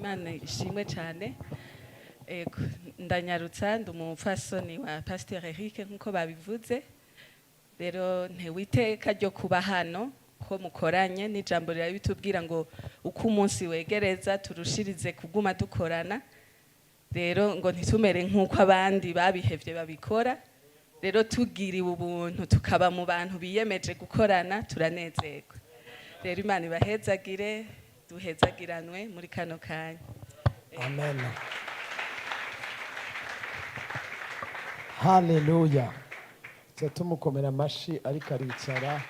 Imana ishimwe cyane. Ego, ndanyarutsa, ndi umupfasoni wa Pasteur Eric nkuko babivuze. Rero ntewe iteka ryo kuba hano ko mukoranye, n'ijambo rirabitubwira ngo uko umunsi wegereza turushirize kuguma dukorana. Rero ngo ntitumere nk'uko abandi babihevye babikora. Rero tugiriwe ubuntu tukaba mu bantu biyemeje gukorana, turanezerwa. Rero Imana ibahezagire, duhezagiranwe muri kano kanya. Amen, haleluya. Tuba tumukomera amashi ariko aricara.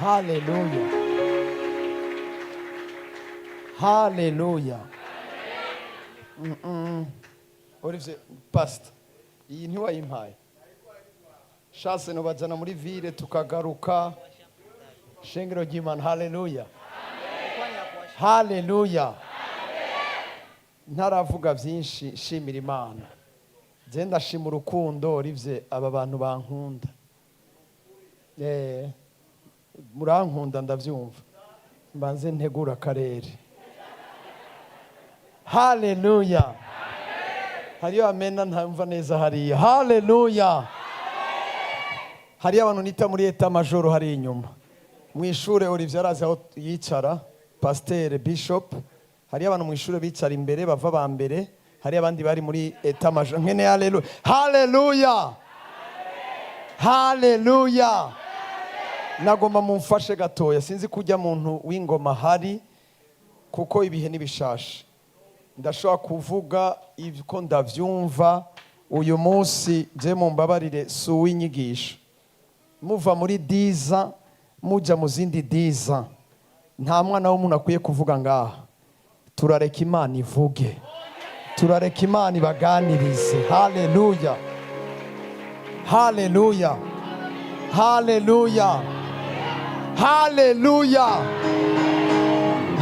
Haleluya, haleluya. Olivier, pastor, iyi ntiwayimpaye shase nobajana muri ville tukagaruka. Shengero ry'Imana, haleluya, haleluya. Ntaravuga byinshi, nshimira Imana. Je ndashima urukundo, Olivier, aba bantu bankunda. Murankunda ndabyumva, mbanze ntegura akarere. Haleluya. Hariyo amena ntamva neza hariya. Haleluya. Hariyo abantu nita muri état-major hari inyuma mu ishure. Olivier arazi aho yicara, pasteur, bishop. Hariyo abantu mu ishure bicara imbere, bava ba mbere. Hariyo abandi bari muri état-major nkene. Haleluya, haleluya, haleluya. Nagomba mumfashe gatoya. Sinzi kujya muntu w'ingoma hari, kuko ibihe n'ibishasha. Ndashobora kuvuga ko ndavyumva uyu munsi. Je mumbabarire, si uw'inyigisho. Muva muri 10 ans muja mu zindi 10 ans, nta mwana w'umuntu akwiye kuvuga ngaha. Turareka Imana ivuge, turareka Imana ibaganirize. Haleluya, haleluya, haleluya, haleluya.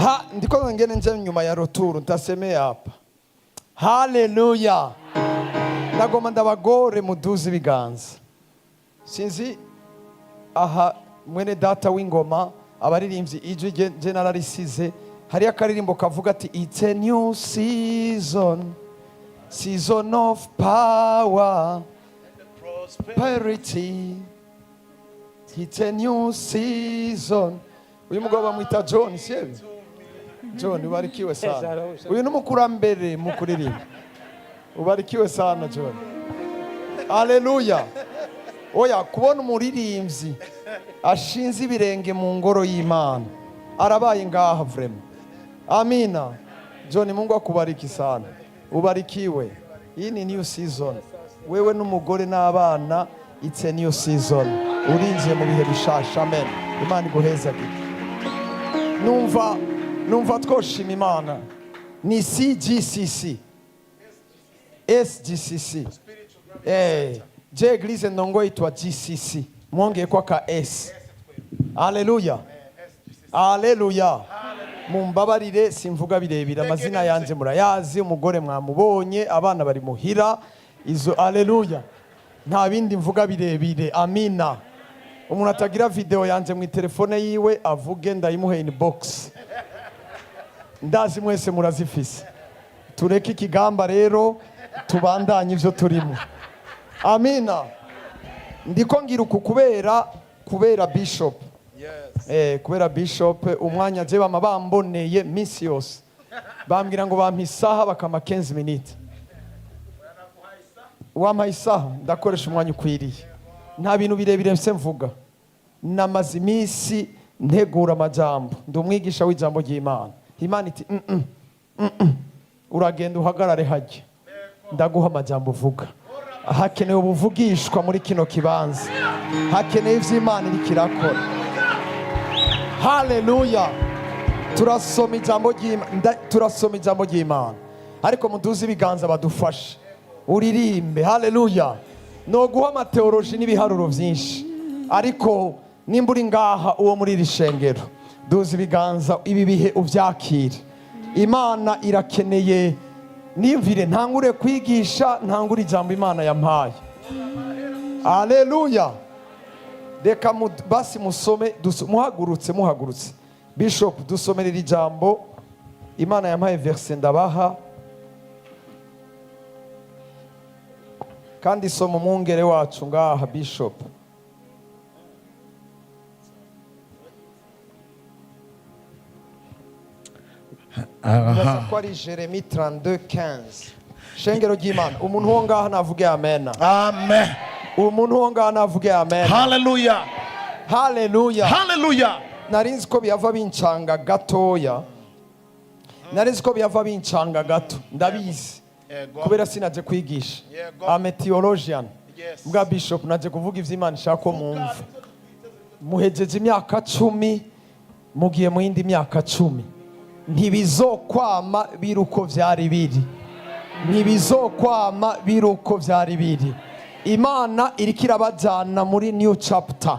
Ha, ndiko ngene nje nyuma ya ruturu ntasemeye hapa. Haleluya. Ndagomba ndabagore muduze ibiganza. Sinzi aha mwene data w'ingoma, abaririmbyi, ijwi je nararisize. Hariyo akaririmbo kavuga ati: "It's a new season, season of power, prosperity, it's a new season." Uyu mugabo bamwita John, siebi John, ubarikiwe sana. Uyu ni umukurambere mu kuririmba. Ubarikiwe sana, John. Haleluya. Oya, kubona umuririmbyi ashinze ibirenge mu ngoro y'Imana, arabaye ngaha vraiment. Amina. John, Mungu akubariki sana, ubarikiwe. Iyi ni new season. Wewe n'umugore n'abana, it's a new season. Urinjiye mu bihe bishasha. Amen. Imana iguhezagire. Numva twoshima Imana. Ni CGCC, SGCC. Je église ndongo yitwa GCC, mwongeye ko aka S. Haleluya, haleluya. Mumbabarire, simvuga birebire. Amazina yanjye murayazi, umugore mwamubonye, abana bari muhira izo. Haleluya. Nta bindi mvuga birebire. Amina. Umuntu atagira video yanjye mu telefone yiwe avuge, ndayimuhe inbox. Ndazi mwese murazifise. Tureke ikigamba rero, tubandanye ivyo turimo. Amina. Ndiko ngira uku kubera bishop. Kubera bishop, umwanya je bama bamboneye minsi yose bambwira ngo bampa isaha, bakama 15 minutes. Wampaye isaha, ndakoresha umwanya ukwiriye. Nta bintu birebire mse mvuga. Namaze iminsi ntegura amajambo, ndi umwigisha w'ijambo ry'Imana. Imana iti: Uragenda uhagarare hajya, ndaguha amajambo uvuga." Hakenewe ubuvugishwa muri kino kibanza, hakenewe ivy'Imana iriko irakora. Haleluya. Turasoma ijambo ry'Imana, turasoma ijambo ry'Imana, ariko muduze ibiganza badufashe uririmbe. Haleluya. No guha amateoloji n'ibiharuro byinshi, ariko nimba uri ngaha uwo muri iri shengero, duza ibiganza, ibi bihe ubyakire. Imana irakeneye. Nimvire ntangure kwigisha, ntangure ijambo Imana yampaye. Haleluya. Reka basi musome, muhagurutse, muhagurutse. Bishop, dusomere iri jambo Imana yampaye, verset ndabaha. Kandi soma umwungere wacu ngaha, Bishop. Nibaza ko ari Jérémie 32:15. Shengero ry'Imana, umuntu wo ngaha navuge amen. Amen. Umuntu wo ngaha navuge amen. Hallelujah. Haleluya. Hallelujah. Nari nzi ko biyava bincanga gatoya, nari nzi ko biyava bincanga gato, ndabizi. Yego. Kubera sinaje kwigisha. Yego. I'm a theologian. Yes. Bwa bishop, naje kuvuga ivy'Imana ishaka ko mwumva. Muhejeje imyaka 10, mugiye mu yindi myaka 10. Ntibizokwama biri uko vyari biri, ntibizokwama biri uko vyari biri. Imana iriko irabajana muri new chapter.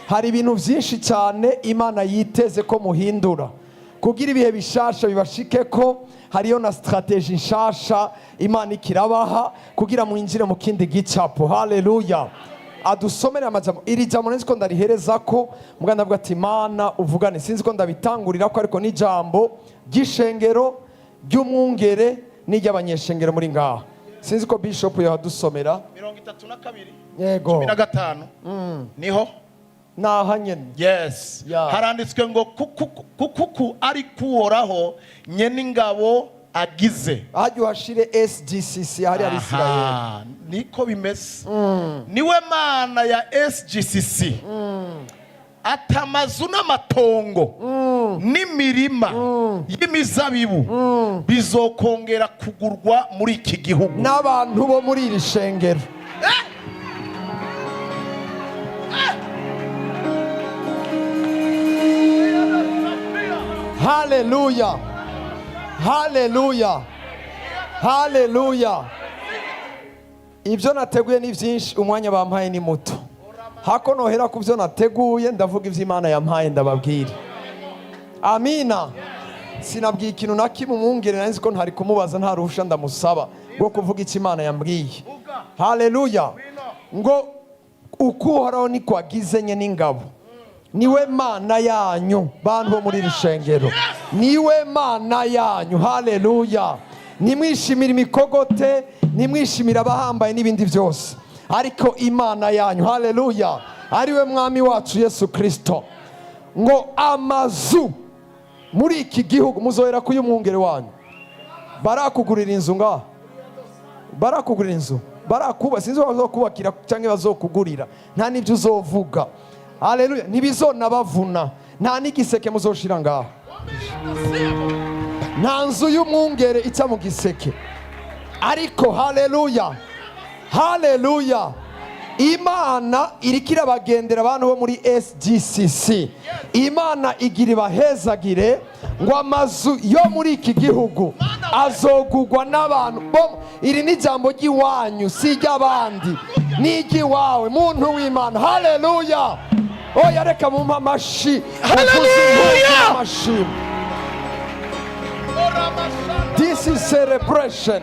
Hari ibintu vyinshi cyane Imana yiteze ko muhindura kugira ibihe bishasha bibashike, ko hariyo na stratégie nshasha Imana ikirabaha kugira mwinjire mu kindi gicapo. Haleluya. Adusomere amajambo. Iri jambo nzi ko ndarihereza ko mbwa ndavuga ati: "Imana uvugane." Sinzi ko ndabitangurira ko, ariko n'ijambo ry'ishengero ry'umwungere n'iry'abanyeshengero muri ngaha. Sinzi ko bishop yadusomera. 32. Yego. 15 niho. Naha nyene. Yes. Yeah. Haranditswe ngo kuku ari kuhoraho nyen'ingabo agize. Hajya uhashire SGCC, hari hari Israel. Aha, niko bimeze. Niwe Mana ya SGCC, atamazu n'amatongo n'imirima y'imizabibu bizokongera kugurwa muri iki gihugu. N'abantu bo muri iri shengero. Haleluya, haleluya, haleluya! Ibyo nateguye ni byinshi, umwanya bampaye ni muto. Hako nohera ku byo nateguye, ndavuga ibyo Imana yampaye ndababwira. Amina. Sinabwiye ikintu na kimwe umwungere, nari nzi ko ntari kumubaza, nta ruhusha ndamusaba rwo kuvuga icyo Imana yambwiye. Haleluya. Ngo uko Uhoraho niko agize nye n'ingabo, niwe Mana yanyu. Bantu bo muri iri shengero, niwe Mana yanyu. Haleluya. Nimwishimire imikogote, nimwishimire abahambaye n'ibindi byose, ariko Imana yanyu, haleluya, ariwe Mwami wacu Yesu Kirisito, ngo amazu muri iki gihugu muzohera ku y'umwungere wanyu. Barakugurira inzu ngaha, barakugurira inzu, barakuba, sinzi ko bazokubakira cyangwa bazokugurira, nta n'ibyo uzovuga. Haleluya. Ntibizonabavuna, nta n'igiseke muzoshira ngaha. Nta nzu y'umwungere ica mu giseke. Ariko haleluya, haleluya, Imana iriko irabagendera. Abantu bo muri SGCC, Imana igira ibahezagire. Ngo amazu yo muri iki gihugu azogugwa n'abantu iri ni ijambo ry'iwanyu, si iry'abandi, ni iry'iwawe, muntu w'Imana. Haleluya. Oya, reka mumpe amashi. Haleluya! Amashi. This is celebration.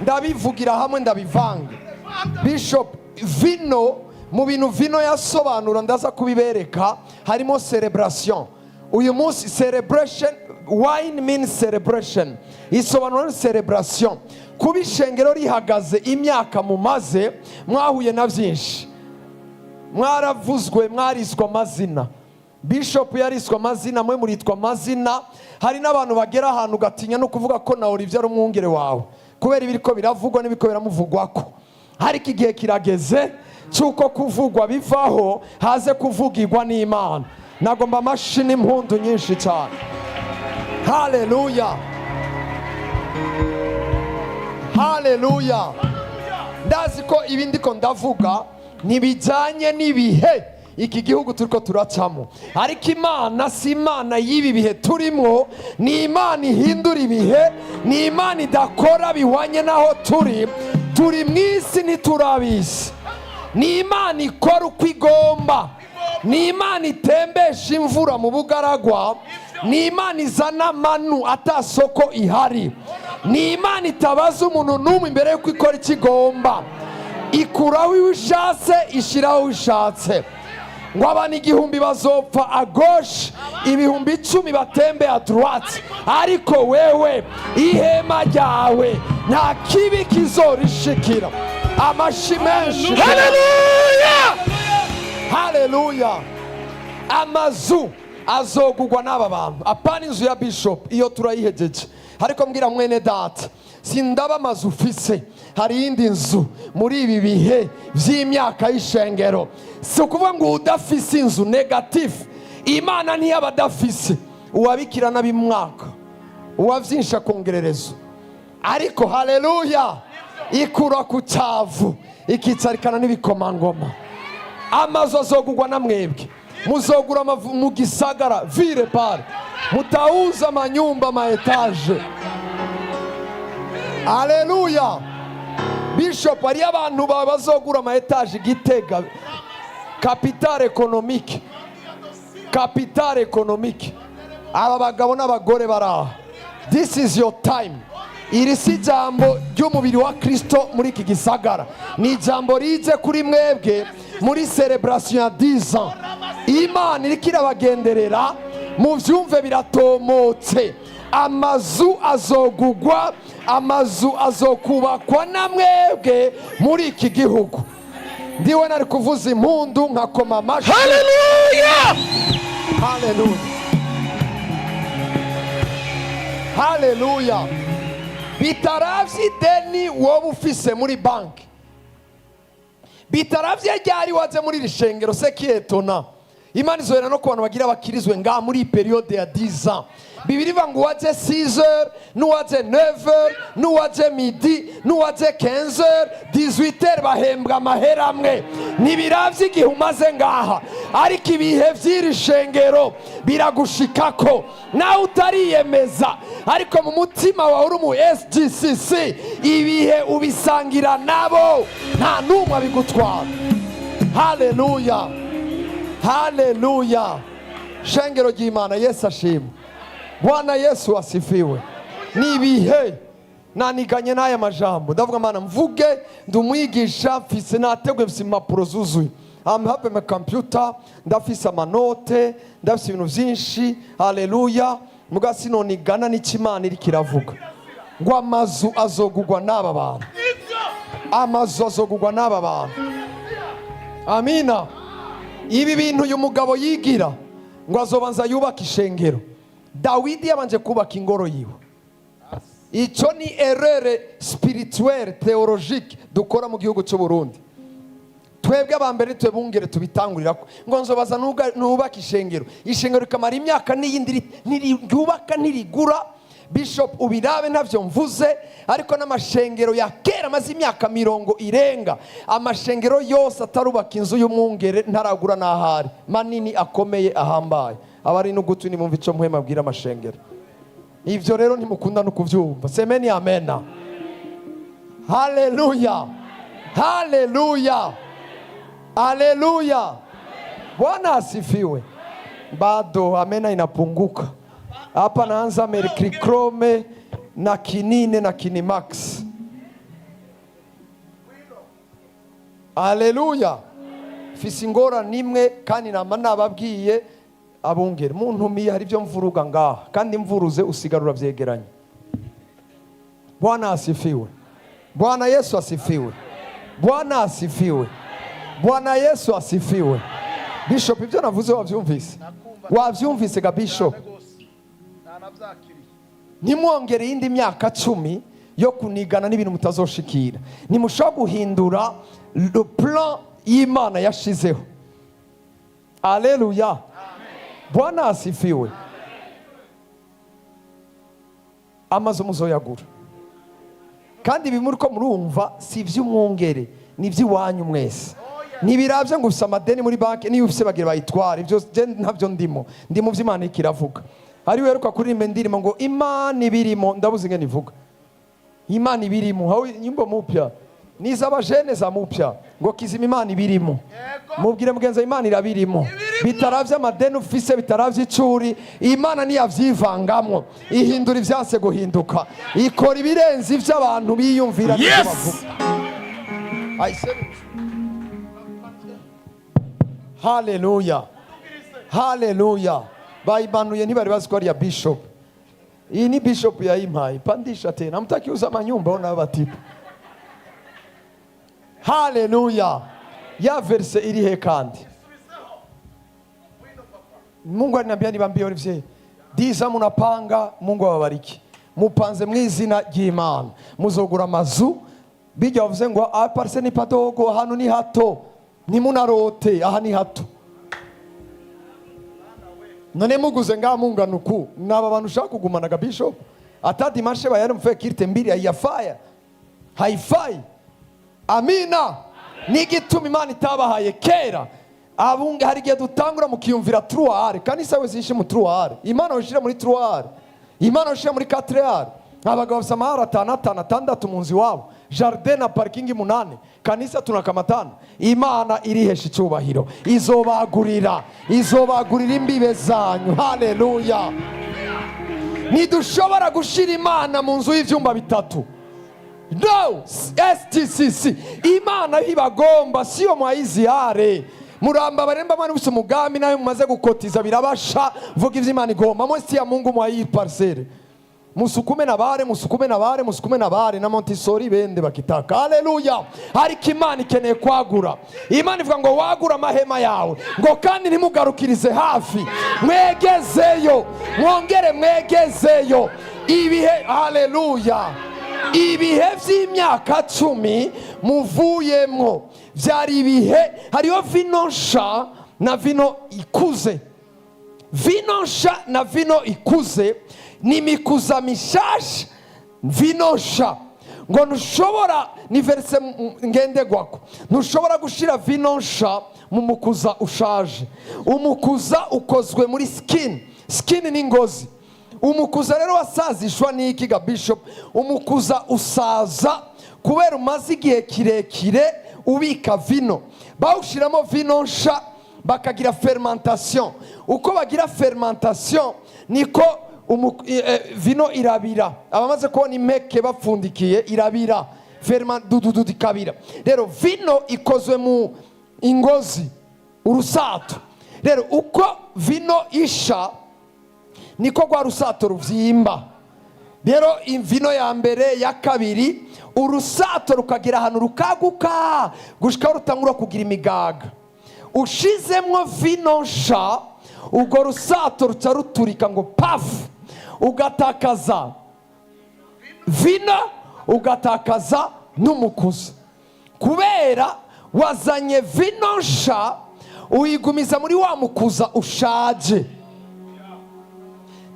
Ndabivugira hamwe, ndabivanga. Bishop, vino, mu bintu vino yasobanura, ndaza kubibereka, harimo celebration. Uyu munsi celebration, wine means celebration, isobanura celebration. Kuba ishengero rihagaze imyaka mumaze, mwahuye na byinshi, mwaravuzwe, mwariswe amazina. Bishop yariswe amazina, mwe muritwa amazina. Hari n'abantu bagera ahantu ugatinya no kuvuga ko na Olivier ari umwungere wawe kubera ibiriko biravugwa n'ibiriko biramuvugwako. Ariko igihe kirageze cy'uko kuvugwa bivaho, haze kuvugirwa n'Imana. Nagomba amashi n'impundu nyinshi cyane. Haleluya, haleluya! Ndazi ko ibi ndiko ndavuga ntibijyanye n'ibihe iki gihugu turiko turacamo, ariko Imana si Imana y'ibi bihe turimo, ni Imana ihindura ibihe, ni Imana idakora bihwanye n'aho turi. Turi mu isi, ntiturabisi. Ni Imana ikora uko igomba, ni Imana itembesha imvura mu bugaragwa, ni Imana izana amanu atasoko ihari, ni Imana itabaza umuntu n'umwe imbere y'uko ikora icyo igomba. Ikuraho iyo ishatse, ishyiraho iyo ishatse. Ngo abantu 1000 bazopfa à gauche, 10.000 batembe à droite, ariko wewe ihema ryawe nta kibi kizorishikira. Amashi menshi. Haleluya. Haleluya! Amazu azogugwa n'aba bantu, apana inzu ya bishop, iyo turayihegeje. Ariko mbwira mwene data, sindaba amazu ufise, hari iyindi nzu muri ibi bihe by'imyaka y'ishengero. Si ukuvuga ngo udafise inzu négatif. Imana ntiyaba adafise uwabikira n'abimwaka, uwavyinshi akongererezo. Ariko haleluya, ikura ku cyavu ikicarikana n'ibikomangoma. Amazu azogugwa na mwebwe. Muzogura mu gisagara, ville pale mutauza manyumba, ma étages. Aleluya! Bishop, hariyo abantu bawe bazogura ama étages Gitega, capitale économique, capitale économique. Aba bagabo n'abagore bari aha, this is your time. Iri si ijambo ry'umubiri wa Kristo muri iki gisagara, ni ijambo rize kuri mwebwe muri célébration ya 10 ans. Imana iriko irabagenderera, muvyumve biratomotse. Amazu azogugwa, amazu azokubakwa na mwebwe muri iki gihugu. Ndiwe nari kuvuza impundu nkakoma amashyi. Haleluya. Haleluya, haleluya! Bitaravye ideni wowe ufise muri banki, bitaravye ryari waze muri iri shengero, sekiyetona Imana izohera no ku bantu bagira bakirizwe ngaha muri iyi période ya 10 ans. Bibiri ivuga ngo uwaje 6 heures, n'uwaje 9 heures, n'uwaje midi, n'uwaje 15 heures, 18 heures, bahembwa amahera amwe. Ntibiravye igihe umaze ngaha, ariko ibihe vy'iri shengero biragushikako nawe utariyemeza, ariko mu mutima wawe uri mu SGCC. Ibihe ubisangira nabo, nta n'umwe abigutwara. Haleluya, haleluya! Shengero ry'Imana, Yesu ashimwe. Bwana Yesu asifiwe. Ni ibihe naniganye n'aya majambo, ndavuga: "Mana, mvuge." Ndi umwigisha, mfise nateguye, mfise impapuro zuzuye. I'm have my computer, ndafise ama notes, ndafise ibintu vyinshi. Haleluya! Muga sinonigana n'icyo Imana iriko iravuga, ngo amazu azogugwa n'aba bantu, amazu azogugwa n'aba bantu. Amina. Ibi bintu uyu mugabo yigira ngo azobanza yubaka ishengero, Dawidi yabanje kubaka ingoro yiwe. Icyo ni erreur spirituelle, théologique dukora mu gihugu cy'u Burundi. Twebwe abambere twebungere tubitangurira ko ngo nzobaza nubaka ishengero, ishengero rikamara imyaka n'iyindi ntiryubaka, ntirigura. Bishop, ubirabe, ntavyo mvuze, ariko n'amashengero ya kera amaze imyaka 40 irenga, amashengero yose atarubaka inzu y'umwungere, ntaragura n'ahari manini akomeye ahambaye. Abari n'ugutwi nimumva ico muhema abwira amashengero. Ivyo rero ntimukunda no kuvyumva. Semeni amena. Haleluya, haleluya, haleluya! Bwana asifiwe. Bado amena inapunguka hapa. Naanza mercurochrome na kinine na kinimax. Haleluya! Mfise ingorane imwe, kandi nama nababwiye abungere muntumiye, hari ibyo mvuruga ngaha, kandi mvuruze usigara urabyegeranya. Bwana asifiwe. Bwana Yesu asifiwe. Bwana asifiwe. Bwana Yesu asifiwe. Bishop, ibyo navuze wabyumvise? Wabyumvise ga, bishop? Ntimwongere iyindi myaka 10 yo kunigana n'ibintu mutazoshikira. Ntimushobora guhindura le plan y'Imana yashizeho. Aleluya! Bwana asifiwe. Amazu muzoyagura, kandi ibi muri ko murumva si iby'umwungere, ni iby'iwanyu mwese. Ntibirabye ngo ufise amadeni muri banki, niba ufise bagira bayitware. Ibyo je ntabyo ndimo, ndi mu by'Imana iriko iravuga. Ari weruka kuririmba indirimbo ngo Imana ibirimo, ndabuze ingene ivuga. Imana ibirimo hau nyimbo mupya ni iz'abajene za mupya, ngo kizima Imana ibirimo. Mubwire mugenzi wawe, Imana irabirimo. Bitaravye amadeni ufise, bitaravye icuri, Imana niyavyivangamwo, ihindura ivyanse guhinduka, ikora ibirenze ivyo abantu biyumvira n'ivyo bavuga. Ayise. Haleluya, haleluya! Bayimanuye, ntibari bazi ko ari iya bishop. Iyi ni bishop yayimpaye. Pandisha tena, mtakiuza manyumba ona batipa. Haleluya! Ya verse iri he kandi? Mungu aliniambia niwaambie Olivier, diza munapanga, Mungu awabariki. Mupanze mwizina ry'Imana. Muzogura amazu, bijya bavuze ngo ah, parcelle ni padogo, hano ni hato. Ntimunarote, aha ni hato. None muguze ngaha mungana uku, naba bantu ushaka kugumanaga bishop? Ata dimanche bayari mfe culte mbili haiyafaya. Haifai. Amina. N'igituma Imana itabahaye kera. Abunge hari igihe dutangura mukiyumvira trois ares. Kanisa wese yishe mu trois ares. Imana wishire muri trois ares. Imana wishire muri quatre ares. Abagabo bafise ama ares atanu, atanu, atandatu mu nzu iwabo. Jardin na parking munani. Kanisa tunakamatana. Imana irihesha icyubahiro. Izobagurira. Izobagurira imbibe zanyu. Haleluya. Ntidushobora gushira Imana mu nzu y'ivyumba bitatu. No, STCC. Imana ibagomba siyo mwayiziyare. Muramba baremba mwana ufise umugambi nayo mumaze gukotiza birabasha. Vuga ivyo Imana igomba. Mwese ya Mungu mwayi parcelle. Musukume na bare, musukume na bare, musukume na bare na Montessori bende bakitaka. Haleluya! Ariko Imana ikeneye kwagura. Imana ivuga ngo wagura amahema yawe. Ngo kandi ntimugarukirize hafi. Mwegezeyo. Mwongere mwegezeyo. Ibihe, haleluya. Ibihe vy'imyaka 10 muvuyemwo vyari ibihe hariho vino nsha na vino ikuze. Vino nsha na vino ikuze ni imikuza mishasha. Vino nsha ngo ntushobora, ni verse ngendegwako, ntushobora gushira vino nsha mu mukuza ushaje. Umukuza ukozwe muri skin. Skin ni ngozi. Umukuza rero wasazishwa n'iki ga bishop? Umukuza usaza kubera umaze igihe kirekire ubika vino. Bawushiramo vino nsha bakagira fermentation. Uko bagira fermentation niko vino irabira. Abamaze kubona impeke bapfundikiye irabira, dududu ikabira. Rero vino ikozwe mu ingozi, urusato. Rero uko vino isha niko rwa rusato ruvyimba. Rero imvino ya mbere, ya kabiri, urusato rukagira ahantu rukaguka gushika aho rutangura kugira imigaga. Ushizemwo vino nsha, urwo rusato ruca ruturika ngo pafu, ugatakaza vino, ugatakaza n'umukuzi, kubera wazanye vino nsha uyigumiza muri wa mukuza ushaje.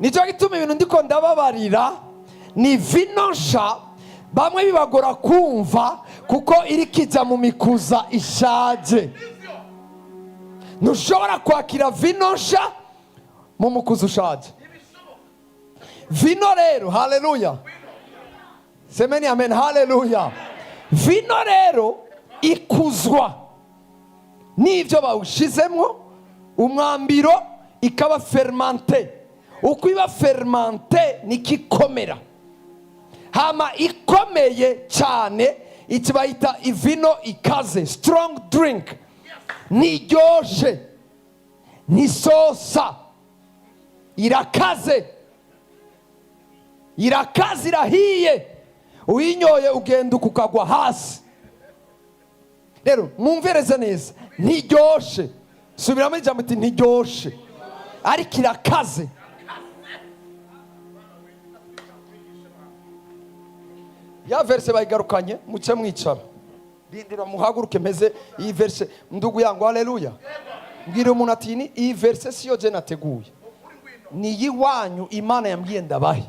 Nicyo gituma ibintu ndiko ndababarira ni vino nsha, bamwe bibagora kumva kuko iri kijya mu mikuza ishaje. Ntushobora kwakira vino nsha mu mukuza ushaje. Vino rero, haleluya, semeni amen, haleluya. Vino rero ikuzwa n'ibyo bawushizemo, umwambiro, ikaba fermentée. Uko iba fermentée niko ikomera. Hama ikomeye cyane iki bayita ivino ikaze, strong drink. Ntiryoshe, ntisosa, irakaze, irakaze, irahiye. Uyinyoye ugenda ukagwa hasi. Rero mwumvereze neza, ntiryoshe. Subiramo ijambo iti ntiryoshe, ariko irakaze. Ya verse bayigarukanye, muce mwicara, rindira muhaguruke meze iyi verse. Ndugu yangu, haleluya! Mbwira umuntu ati ni iyi verse siyo je nateguye, ni iyiwanyu. Imana yambwiye ndabahe.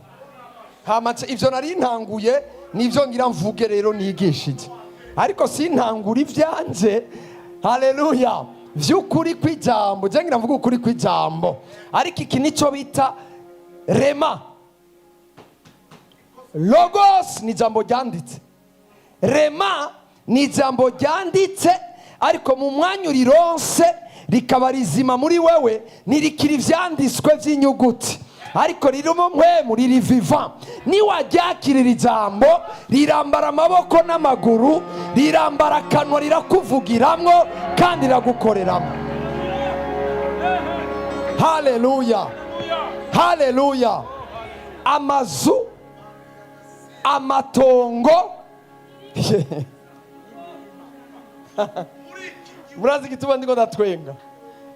Hama ivyo nari ntanguye nivyo ngira mvuge rero nigishije, ariko sintangura ivyanje. Haleluya! Vy'ukuri kw'ijambo, je ngira mvuge ukuri kw'ijambo, ariko iki nico bita rhema. Logos ni ijambo ryanditse, rhema ni ijambo ryanditse, ariko mu mwanya urironse rikaba rizima muri wewe, ntirikiri ivyanditswe vy'inyuguti, ariko ririmo mpwemu, riri vivant. Niwaryakirira ijambo rirambara amaboko n'amaguru, rirambara akanwa, rirakuvugiramwo kandi riragukoreramo. Haleluya, haleluya. Amazu, amatongo. Murazi igituma ndiko ndatwenga?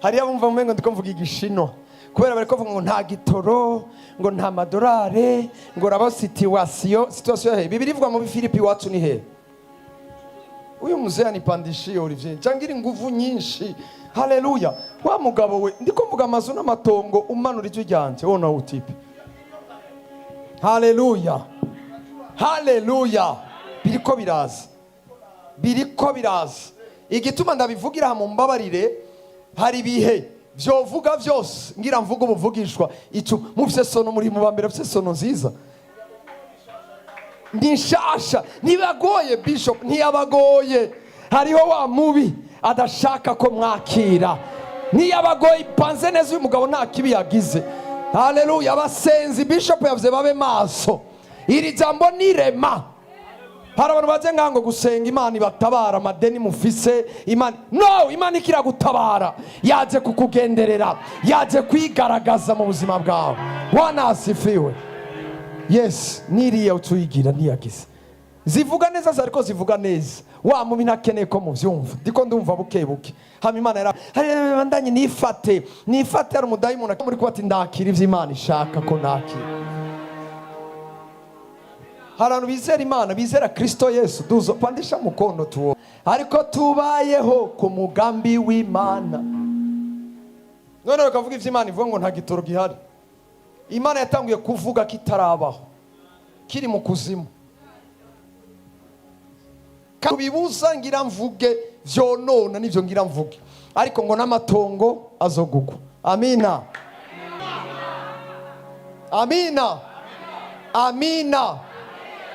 Hariyo abumva umengo ndiko mvuga igishinwa, kubera bariko bavuga ngo nta gitoro, ngo nta madorare, ngo raba situation. Situation he? Bibiri ivuga mu Bifilipi iwacu ni he? Uyu mzee anipandishie Olivier changira inguvu nyinshi. Haleluya. Wa mugabo we, ndiko mvuga amazu n'amatongo, umanura ijwi ryanje wona utipe. Haleluya, haleluya. Biriko biraza, biriko biraza. Igituma ndabivugira mu mbabarire, hari ibihe vyovuga vyose ngira mvuga ubuvugishwa ico mufise sono muri mu bambere mufise sono nziza, ni nshasha, ntibagoye. Bishop ntiyabagoye. Hariho wa mubi adashaka ko mwakira. Ntiyabagoye, ipanze neza. Uyu mugabo nta kibi yagize. Haleluya. Abasenzi, bishop yavuze babe maso. Iri jambo nirema. Hari abantu baje ngango gusenga Imana ibatabara amadeni mufise. Imana no Imana ikiragutabara, yaje kukugenderera, yaje kwigaragaza mu buzima bwawe. Bwana asifiwe. Yes, niriya utuyigira ntiyagize zivuga neza, zariko zivuga neza. Wa mubi ntakeneye ko muvyumva. Ndiko ndumva buke buke. Hama Imana yara hari bandanye nifate nifate. Hari umudayimoni muri kuba ati ndakira ivyo Imana ishaka ko nakira. Hari abantu bizera Imana, bizera Kristo Yesu. Duzo pandisha mukono tuwo. Ariko tubayeho ku mugambi w'Imana. None bakavuga ivyo Imana ivuga ngo nta gitoro gihari. Imana yatanguye kuvuga kitarabaho, kiri mu kuzimu. Bibuza ngira mvuge vyonona nivyo ngira mvuge, ariko ngo n'amatongo azogugwa. Amina, amina, amina.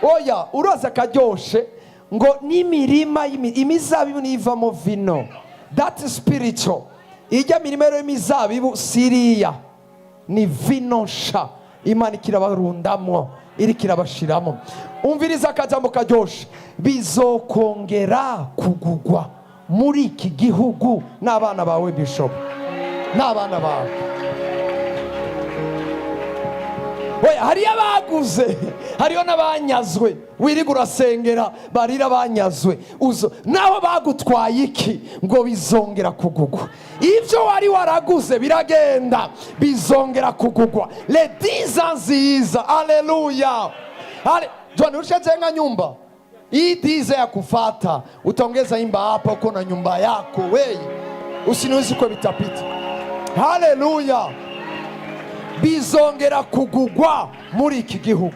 Oya, uraza akaryoshe ngo n'imirima imizabibu nivamo vino. That is spiritual. Ijya mirima rero y'imizabibu siriya ni vino nsha. Imana ikirabarundamwo, iriko irabashiramo. Umviriza akajambo karyoshe: bizokongera kugugwa muri iki gihugu n'abana bawe, bishop, n'abana bawe. Oya, hariyo abaguze, hariyo n'abanyazwe. Wirirwa urasengera barira banyazwe. Uzo naho bagutwaye iki, ngo bizongera kugugwa. Ibyo wari waraguze biragenda, bizongera kugugwa. Le 10 ans nziza. Aleluya. John, ushajenga nyumba hii 10 ya kufata, utaongeza imba hapa, uko na nyumba yako weye, usiniuzi kwa vitapita. Haleluya. Bizongera kugugwa muri iki gihugu.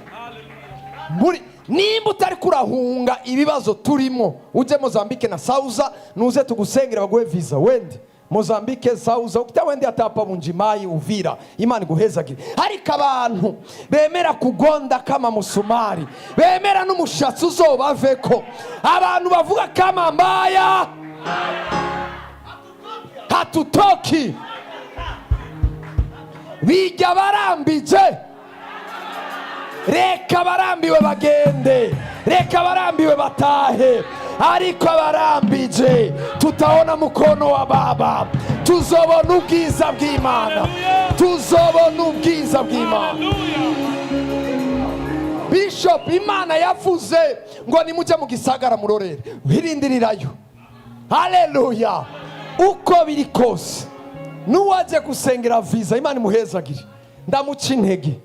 Muri nimba utari kurahunga ibibazo turimo, uje Mozambique na Sauza, nuze tugusengera baguhe visa, wende Mozambique, Sauza, ukita wende atapa Bunjimayi, Uvira. Imana iguhezagire. Ariko abantu bemera kugonda kama musumari, bemera n'umushatsi uzobaveko, abantu bavuga kama mbaya hatutoki, bijya barambije. Reka abarambiwe bagende, reka abarambiwe batahe, ariko abarambije tutaona mkono wa Baba. Tuzobona ubwiza bw'Imana, tuzobona ubwiza bw'Imana. Bishop, Imana yavuze ngo nimujye mu gisagara murorere, wirindirirayo. Haleluya. Uko biri kose, n'uwaje gusengera visa, Imana imuhezagire, ndamuca intege.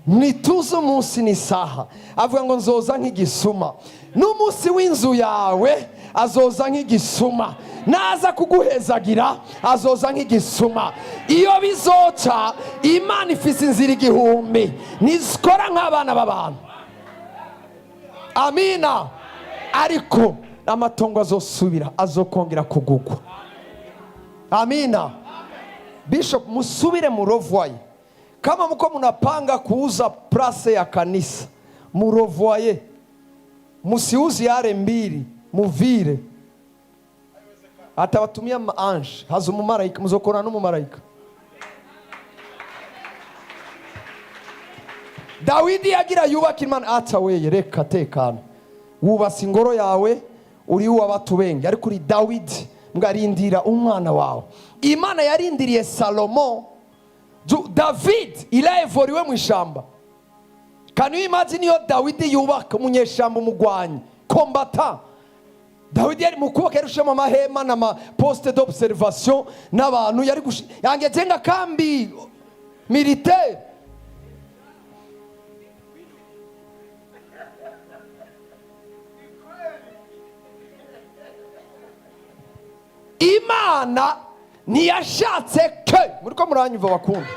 Ntituzi umunsi n'isaha. Avuga ngo nzoza nk'igisuma. N'umunsi w'inzu yawe azoza nk'igisuma. Naza kuguhezagira azoza nk'igisuma. Iyo bizoca, Imana ifise inzira igihumbi, ntizikora nk'abana b'abantu. Amina. Ariko amatongo azosubira, azokongera kugugwa. Amina. Bishop, musubire murovoye. Kama muko munapanga kuuza place ya kanisa, murovoye, musiuzi are mbili, muvire. Atawatumia maange, haza umumarayika, muzokora n'umumarayika. Dawidi yagira yubaka Imana, aca weye reka tekana, wubase ingoro yawe, uri uw'abatubenge, ariko uri Dawidi, mwarindira umwana wawe. Imana yarindiriye Salomo. David, il a évolué mu ishamba. Can you imagine iyo Dawidi yubaka, umunyeshamba, umugwanyi, combattant? Dawidi yari mu kubaka, yarushemo amahema n'ama poste d'observation n'abantu, yari yangejenga kambi militaire. Imana ntiyashatse ke, muriko muranyumva bakunda?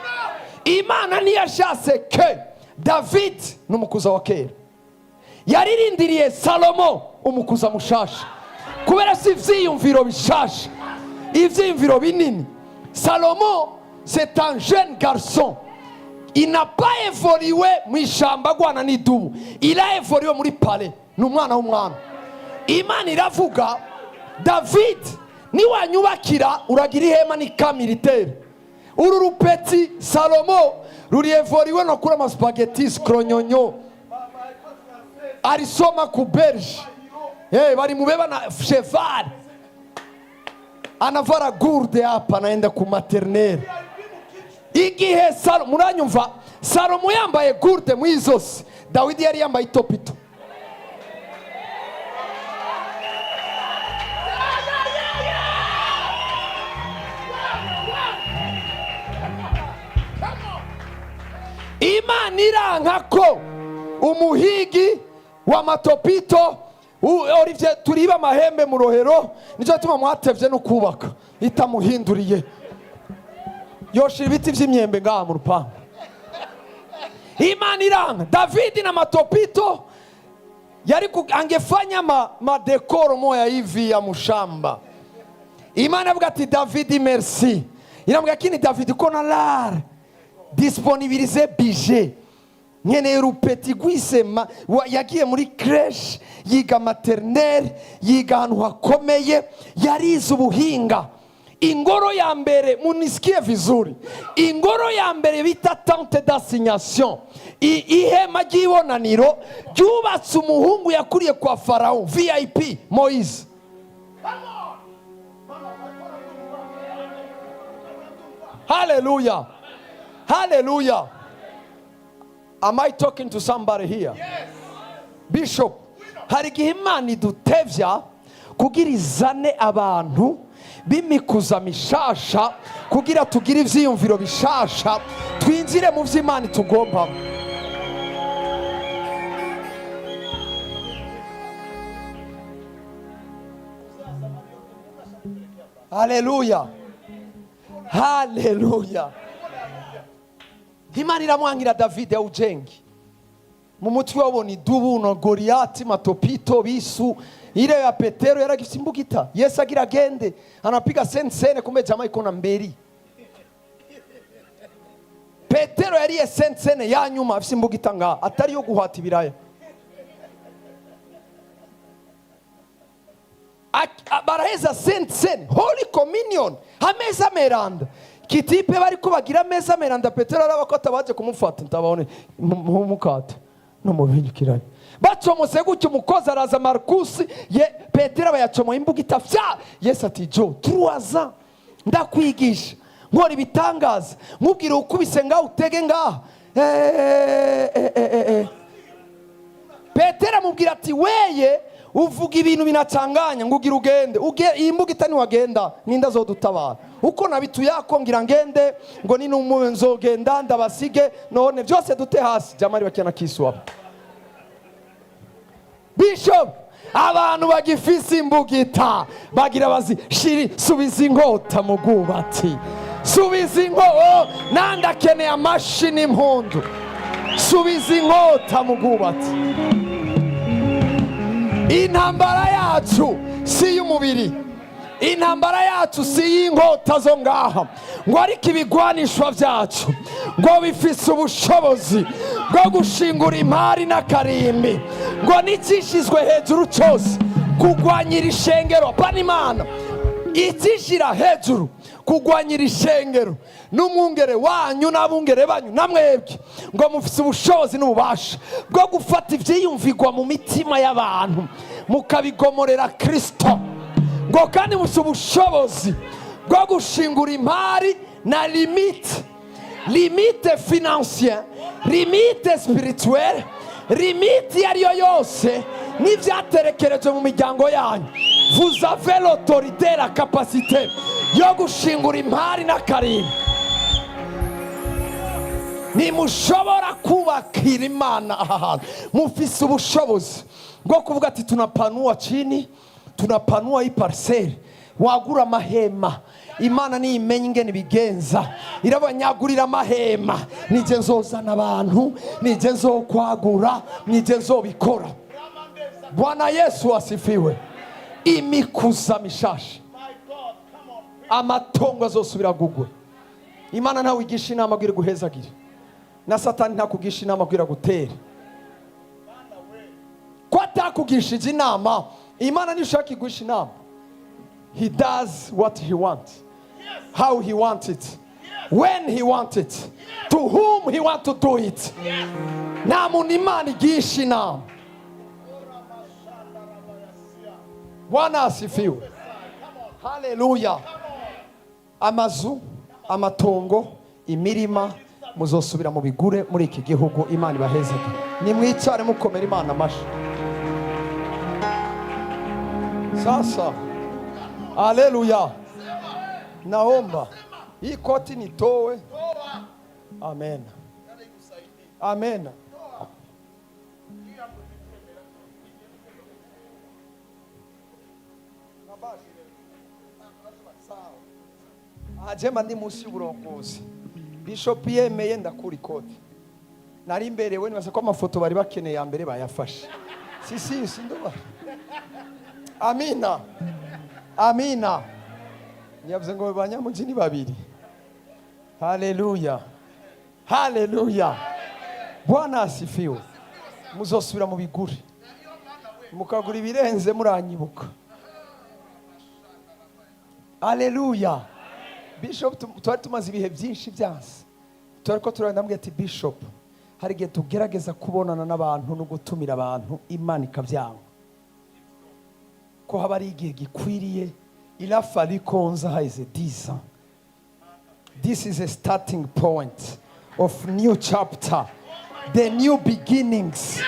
Imana ntiyashatse ke David n'umukuza wa kera, yaririndiriye Salomo, umukuza mushasha, kubera si ivyiyumviro bishasha, ivyiyumviro binini. Salomo, c'est un jeune garçon, il n'a pas évolué mu ishamba agwana n'idubu, il a évolué muri palais, ni umwana w'umwami. Imana iravuga: "David, niwanyubakira uragira ihema ni camp militaire. Uru ru petit Salomo ruri évolué no kuri ama spaghettis kronyonyo, alisoma ku Belge. Hey, balimubeba na cheval, anavara gourde hapa, anaenda ku maternelle." Igihe Salomo, muranyumva, Salomo yambaye gourde mu izosi, Dawidi yari yambaye itopito. Imana iranka ko umuhigi wa matopito Olivier turiba amahembe mu Rohero, nicyo gituma mwatevye no kubaka. Itamuhinduriye yoshira ibiti vy'imyembe ngaha mu rupangu. Imana iranka Davidi na matopito yari angefanya ma décor moya hivi ya mushamba. Imana avuga ati: "Davidi, merci." Iramubwira kini: "Davidi, ko na lar disponibilize budget, nkeneye ru petit rwisema yagiye muri crèche, yiga maternelle, yiga ahantu hakomeye, yarize ubuhinga." Ingoro ya mbere, munisikie vizuri, ingoro ya mbere bita tente d'assignation, ihema ry'ibonaniro, ryubatse umuhungu yakuriye kwa Farawo, VIP, Moise. Haleluya, haleluya! Am I talking to somebody here? Bishop, hari igihe Imana idutevya kugira izane abantu b'imikuza mishasha, kugira tugire ivyiyumviro bishasha, twinjire mu vy'Imana itugombamo. Haleluya, haleluya! Imana iramwangira David awujenge. Mu mutwe wabona idubu na Goriyati, matopito, bisu ile ya Petero yaragifise imbugita. Yesu agira agende, anapiga sensene, kumbe jamaa iko na mberi. Petero yariye sensene ya nyuma afise imbugita ngaha, atari yo guhata ibiraya. Baraheza Sainte Cène, Holy Communion, ameza meranda kitipe, bariko bagira ameza meranda. Petero araba ko atabaje kumufata, ntabone mukate no mubinyukiranye. Bacomose gutyo, umukozi araza, Markusi ye. Petero aba yacomoye imbugita fya. Yesu ati: "Jo, 3 ans ndakwigisha, nkora ibitangaza, nkubwira ukubise ngaha utege ngaha." Eh, eh, eh, eh, eh. Petero amubwira ati: "Weye uvuga ibintu binacanganya, ngo ugira ugende. Iyi mbugita niwagenda, ninde azodutabara? Uko nabituyako ngira ngende, ngo ni nzogenda ndabasige, none byose dute hasi." Jamari bakina kisu hapa. Bishop, abantu bagifise imbugita bagira bazi shiri: "Subiza inkota mu bwubati, subiza inkota." Nandi akeneye amashi n'impundu. Subiza inkota mu bwubati. Intambara yacu si iy'umubiri, intambara yacu si iy'inkota zo ngaha, ngo ariko ibigwanishwa byacu ngo bifise ubushobozi bwo gushingura imari n'akarimbi, ngo n'ikishizwe hejuru cyose kugwanyira ishengero, pana Imana, ikishyira hejuru kugwanyira ishengero n'umwungere wanyu n'abungere banyu namwebwe, ngo mufise ubushobozi n'ububasha bwo gufata ivyiyumvigwa mu mitima y'abantu mukabigomorera Kristo, ngo kandi mufise ubushobozi. Bwo gushingura impari na limite, limite financière, limite spirituelle, limite iyo ariyo yose n'ibyaterekerejwe mu miryango yanyu. Vous avez l'autorité, la capacité yo gushingura impari n'akarimbi. Ntimushobora kubakira Imana aha hantu. Mufise ubushobozi bwo kuvuga ati: "Tunapanua chini, tunapanua hii parcelle." Wagura amahema, Imana niyimenya ingene ibigenza, irabanyagurira amahema. Nije nzozana abantu, nije nzokwagura, nije nzobikora. Bwana Yesu asifiwe. Imikuza mishasha, amatongo azosubira gugwe. Imana ntawe igisha inama abwira guhezagire, na Satani ntakugisha inama abwira gutere. Ko atakugishije inama, Imana nishaka iguhisha inama. He does what he wants, how he wants it, when he wants it, to whom he want to do it. Nta muntu Imana igisha inama. Bwana asifiwe, haleluya. Amazu, amatongo, imirima, muzosubira mu bigure muri iki gihugu. Imana ibahezage. Nimwicare mukomera Imana amashyi. Sasa, haleluya, naomba hii koti nitowe. Amen, amen. Ajema ndi munsi y'uburongozi. Bishop yemeye ndakura ikoti. Nari mberewe, nibaza ko amafoto bari bakeneye ya mbere bayafashe. Si si sindoba. Amina, amina. Yavuze ngo banyamuji ni babiri. Haleluya, haleluya, Bwana asifiwe. Muzosubira mu bigure, mukagura ibirenze, muranyibuka. Haleluya. Bishop, twari tumaze ibihe byinshi byanse, turi ko turabona ati: "Bishop, hari igihe tugerageza kubonana n'abantu no gutumira abantu, Imana ikabyanga ko haba ari igihe gikwiriye." Il a fallu ko nza haheze 10 ans. This is a starting point of new chapter, the new beginnings.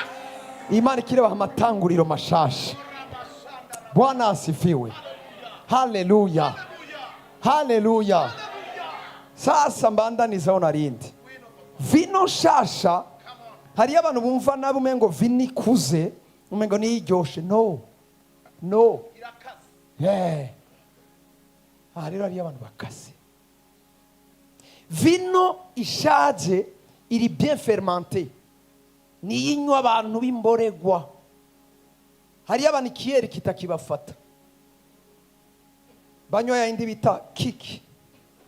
Imana ikirebaha amatanguriro mashasha. Bwana asifiwe, haleluya, haleluya. Sasa mbandanizaho narindi vino nshasha. Hariyo abantu bumva nabi, umengo vino ikuze, umengo niyo iryoshe. No, no, yeah. Aha rero hariyo abantu bakase. Vino ishaje iri bien fermentée niyo inywa abantu b'imboregwa. Hariyo abantu ikiyeri kitakibafata, banywa ya yindi bita kiki,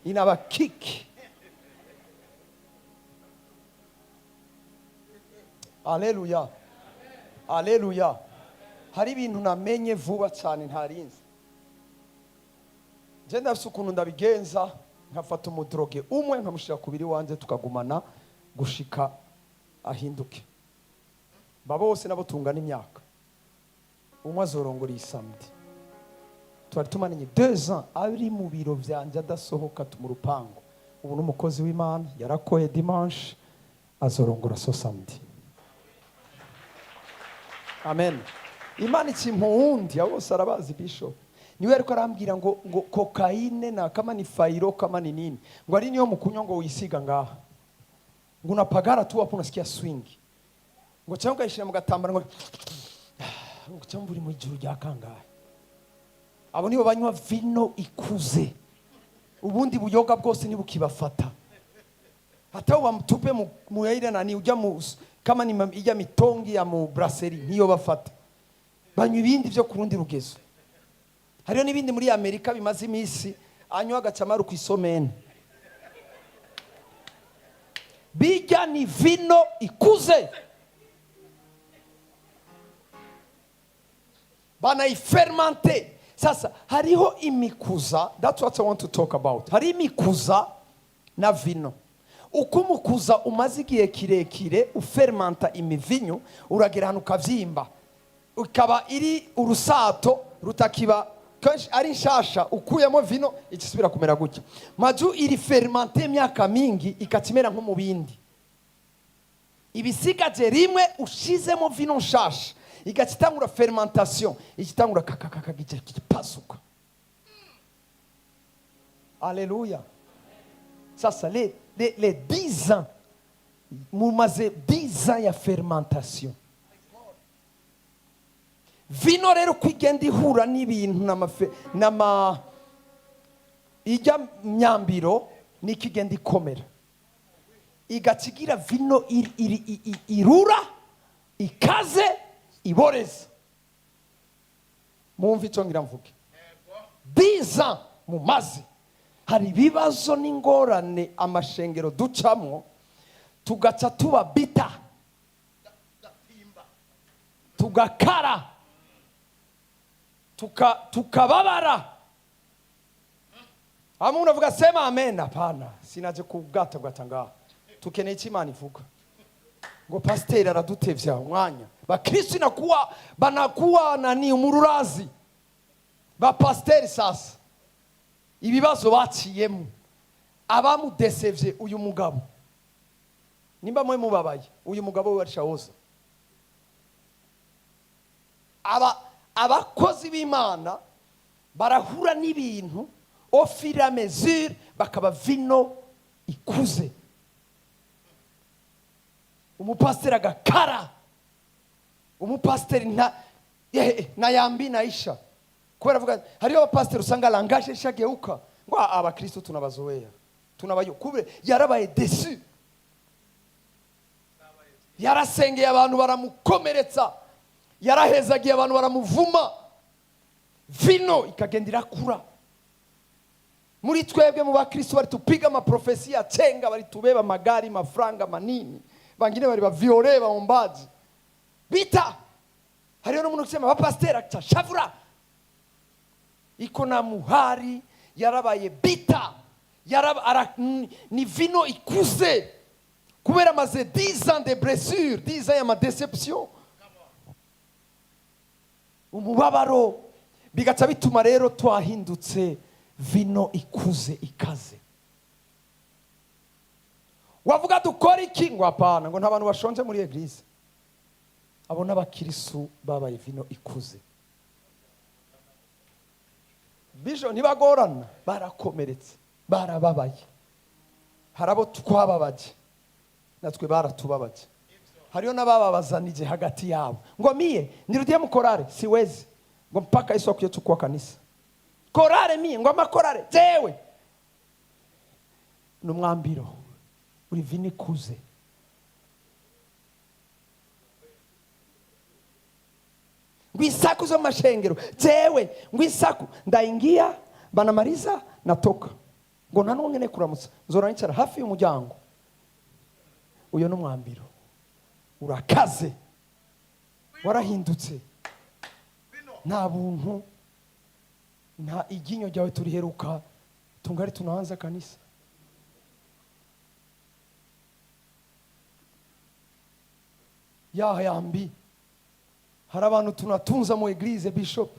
inaba kiki. Aleluya, aleluya. Hari ibintu namenye vuba cyane ntarinzi. Nje ndafise ukuntu ndabigenza, nkafata umudroge umwe nkamushyira ku biri wanjye, tukagumana gushika ahinduke. Ba bose nabo tungana imyaka. Umwe azorongora iyi samedi. Twari tumaranye 2 ans ari mu biro byanjye adasohoka mu rupangu. Ubu ni umukozi w'Imana, yarakoye dimanche, azorongora ce samedi. Amen. Imana ikimpa uwundi, abo bose arabazi. Bishop niwe ariko arambwira ngo cocaïne na kama ni fairo, kama ni nini, ngo ari niyo mukunywa, ngo wisiga ngaha, ngo unapagara tu hapo unasikia swing, ngo cyangwa ukayishyira mu gatambaro, ngo cyangwa uri mu ijuru rya kangahe. Abo nibo banywa vino ikuze. Ubundi buyoga bwose ntibukibafata. Hata bamutupe mu ile nani ujya mu kama ni ijya mitongi ya mu brasserie, niyo bafata. Banywa ibindi byo ku rundi rugezo. Hariho n'ibindi muri Amerika bimaze iminsi, anywa agacamaru ku isomene. Bijya ni vino ikuze, banayifermente. Sasa hariho imikuza. That's what I want to talk about. Hari imikuza na vino. Uko umukuza umaze igihe kirekire ufermanta imivinyu, uragera ahantu ukabyimba, ukaba iri urusato rutakiba. Kenshi ari nshasha, ukuyemo vino ikisubira kumera gutya. Maju iri fermenté imyaka mingi, ikakimera nko mu bindi. Ibisigaje rimwe ushizemo vino nshasha, igaca itangura fermentation, igitangura kakakaka, gipasuka. Aleluya! Sasa les 10 ans, mumaze 10 ans ya fermentation. Vino rero uko igenda ihura n'ibintu n'ama ijya myambiro, niko igenda ikomera, igaca igira vino irura, ikaze, iboreza. Mwumve icyo ngira mvuge. 10 ans mumaze, hari ibibazo n'ingorane amashengero ducamwo, tugaca tuba bitter, tugakara, tukababara. Hamwe unavuga sema amen. Hapana, sinaje kubwata bwata ngaha. Tukeneye icyo Imana ivuga. Ngo pasiteri aradutevya umwanya, bakristo inakuwa banakuwa nani, umururazi. Bapasiteri sasa ibibazo baciyemo, abamudesevye uyu mugabo, nimba mwe mubabaye, uyu mugabo we arishahoza. Aba abakozi b'Imana barahura n'ibintu au fur et à mesure, bakaba vino ikuze. Umupasiteri agakara, umupasiteri nta na yambi naisha kubera avuga. Hariyo abapasiteri usanga langage ishageuka, ngo: "Ah, abakristo tunabazoea, tunabayo." Kube yarabaye déçu, yarasengeye abantu baramukomeretsa, yarahezagiye abantu baramuvuma. Vino ikagenda irakura muri twebwe. Mu bakristo bari tupiga amaprofesi ya chenga, bari tubeba magari, mafaranga manini, bangine bari baviole, baombaji bita. Hariyo n'umuntu kusema bapasiteri acashavura, iko na muhari, yarabaye bitter, yaraba, ni vino ikuze kubera amaze 10 ans de blessure, 10 ans y'ama déception, umubabaro, bigaca bituma rero twahindutse vino ikuze, ikaze. Wavuga dukora iki? Ngo hapana, ngo nta bantu bashonje muri église. Abo n'abakirisu babaye vino ikuze. Bijo ntibagorana, barakomeretse, barababaye. Hari abo twababaje, natwe baratubabaje. Hariyo n'abababazanije hagati yabo, ngo mie nirudie mukorale, siwezi, ngo mpaka Yesu akwiye chukua kanisa. Korale mie, ngo amakorale jewe. Ni umwambiro, uri vino ikuze. Ngo isaku zo mu mashengero jewe, ngo isaku ndaingia, banamaliza, natoka, ngo nta n'umwe kuramutsa, nzora nicara hafi y'umuryango. Uyo ni umwambiro, urakaze, warahindutse, nta buntu, nta iryinyo ryawe turiheruka, tungari tunaanza kanisa. Ya yambi, hari abantu tunatunza mu église, bishop,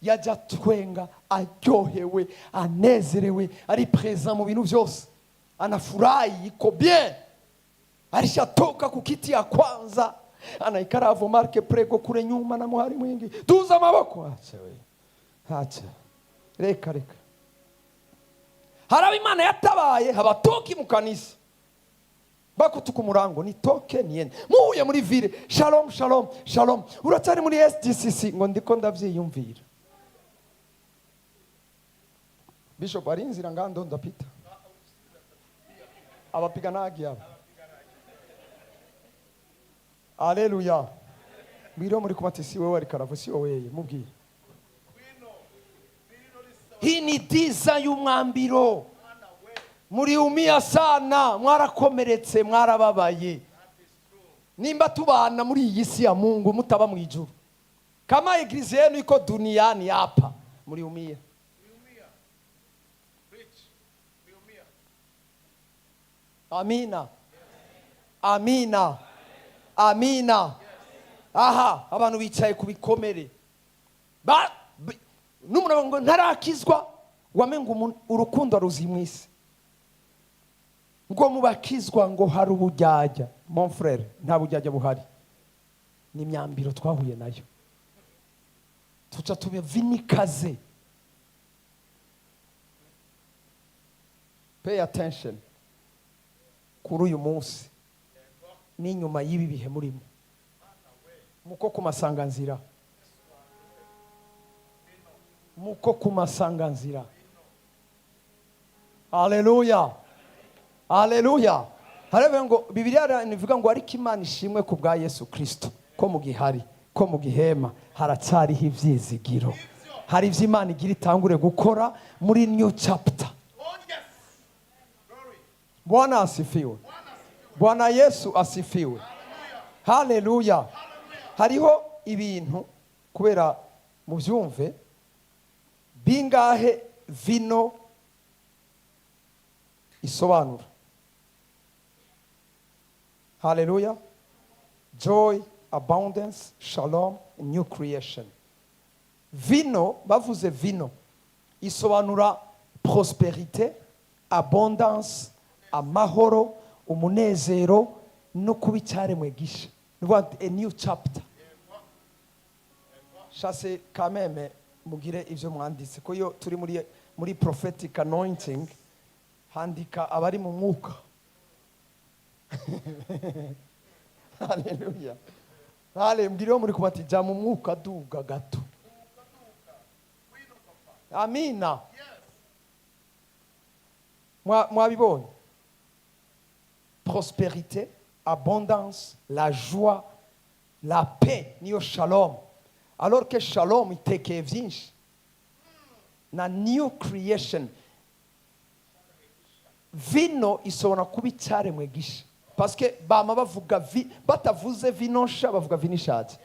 yajya twenga, aryohewe, anezerewe, ari présent mu bintu byose, anafurahi, iko bien, alishatoka kukiti ya kwanza, anaikara avo marke prego kule nyuma na muhari mwingi, tuza amaboko, acha we, acha, reka reka. Hari abo Imana yatabaye, habatoki mu kanisa, bakutuka umurango, nitoke niende. Muhuye muri ville: "Shalom, shalom, shalom, uracyari muri SGCC?" Ngo ndiko ndavyiyumvira. Bishop, ari inzira ngando ndapita, abapiganagi aba. Aleluya! Mbwira muri kumati, si wewe ariko aravuga, si wowe yeye, mubwire. Hii ni 10 ans y'umwambiro. Muriumia sana, mwarakomeretse, mwarababaye. Nimba tubana muri iyi si ya Mungu, mutaba mu ijuru, kama église yenu iko duniani hapa, muriumia. Preach. Liumia. Amina, amina, amina. Aha abantu bicaye ku bikomere. N'umuntu avuga ngo ntarakizwa, wamenga urukundo ruzi mu isi, ngo mubakizwa ngo hari ubujyajya. Mon frère, nta bujyajya buhari, ni imyambiro twahuye nayo, tuca tube vinikaze. Pay attention kuri uyu munsi n'inyuma y'ibi bihe murimo, muko ku masanganzira, muko ku masanganzira. Haleluya, haleluya! Haravuga ngo, Bibiliya ivuga ngo: "Ariko Imana ishimwe ku bwa Yesu Kirisito, ko mu gihari, ko mu gihema haracyariho ibyizigiro." Hari ibyo Imana igira itangure gukora muri new chapter. Oh yes. Glory. Bwana asifiwe! Bwana Yesu asifiwe! Haleluya! Hariho ibintu, kubera mubyumve, bingahe vino isobanura? Haleluya! Joy, abundance, shalom, new creation. Vino, bavuze vino, isobanura prospérité, abondance, amahoro, umunezero no kuba icyaremwe gisha. Ni ukuvuga a new chapter. Shase kameme, mugire ibyo mwanditse, ko iyo turi muri prophetic anointing, handika abari mu mwuka. Haleluya! Hale mbwira muri kuba ati: "Jya mu mwuka, duga gato." Amina. Mwabibonye? Prospérité, abondance, la joie, la paix, niyo shalom. Alors que shalom itekeye byinshi na new creation. Vino isobora kuba icyaremwe gisha, parce que bama bavuga batavuze vino nsha, bavuga vino ishaje.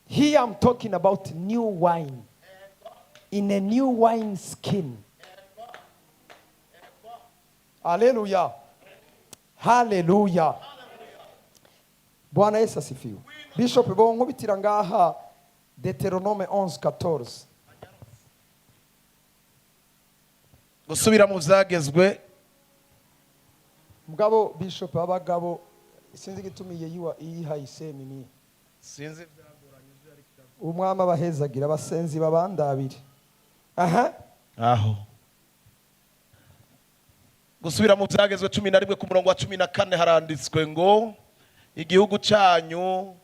Here I'm talking about new wine in a new wine skin. Haleluya, haleluya! Bwana Yesu asifiwe! Bishop, bonkubitira ngaha Deutéronome 11:14. Gusubira mu byagezwe. Mugabo bishop, abagabo sinzi igitumiye yiwa iyihaye isemimi. Sinzi ibyagoranye ibyo ariko iravuga. Umwami abahezagira, abasenzi babandabire aha. Aho Gusubira mu Byagezwe 11 ku murongo wa 14, haranditswe ngo: "Igihugu cyanyu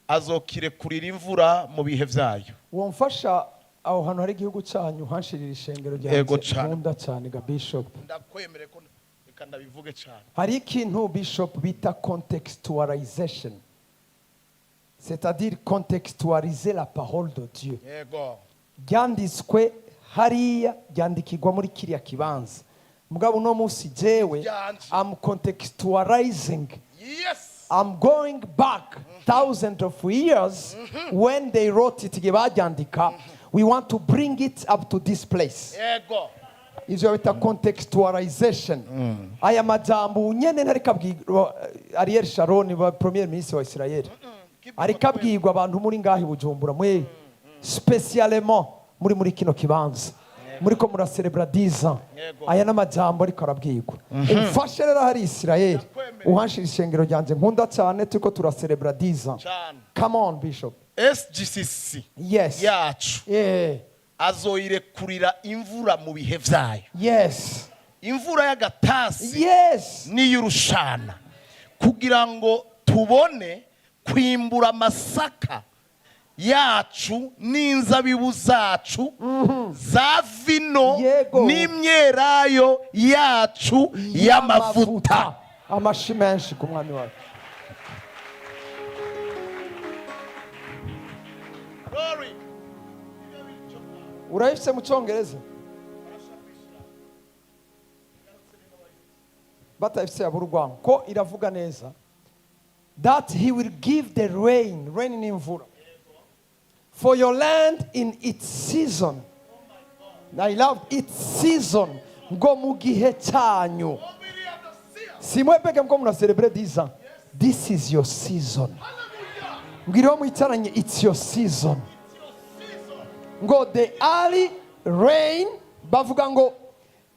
azokirekurira imvura mu bihe byayo." Womfasha aho hantu hari igihugu cyanyu, hanshirira ishengero Yego ryanjye cane. nkunda cyane ga bishop. Ndakwemere ko reka ndabivuge cyane. Hari ikintu, bishop, bita contextualization, c'est-à-dire contextualiser la parole de Dieu. Ryanditswe hariya, ryandikirwa muri kiriya kibanza. Mugabo uno munsi jewe Ryanje. I'm contextualizing. I'm going back thousands of years when they wrote it, igihe baryandika. We want to bring it up to this place. Ivyo bita contextualization. Aya majambo nyene ntariko abwirwa Ariel Sharon wa premier ministre wa Israel, ariko abwirwa abantu muri ngahi Bujumbura, mwe spécialement muri kino kibanza muri ko muraserebra 10 ans. Aya n'amajambo ariko arabwirwa. Umfashe rero hari Israel, uhanshira ishengero ryanjye nkunda cyane, turiko turaserebra 10 ans. Cyane. Come on, bishop. SGCC yacu azoyirekurira imvura mu bihe byayo, imvura y'agatasi n'iy'urushana, kugira ngo tubone kwimbura amasaka yacu n'inzabibu zacu za vino n'imyelayo yacu y'amavuta. Amashi menshi ku Mwami wacu! Glory. Urayifise mu Cyongereza? Batayifise yabura urwango, ko iravuga neza that he will give the rain. Rain ni imvura. For your land in its season. I love its season, ngo mu gihe cyanyu. Si mwebwe mko muna celebrate 10 ans, this is your season. Mbwira uwo mwicaranye: "It's your season." Ngo the early rain, bavuga ngo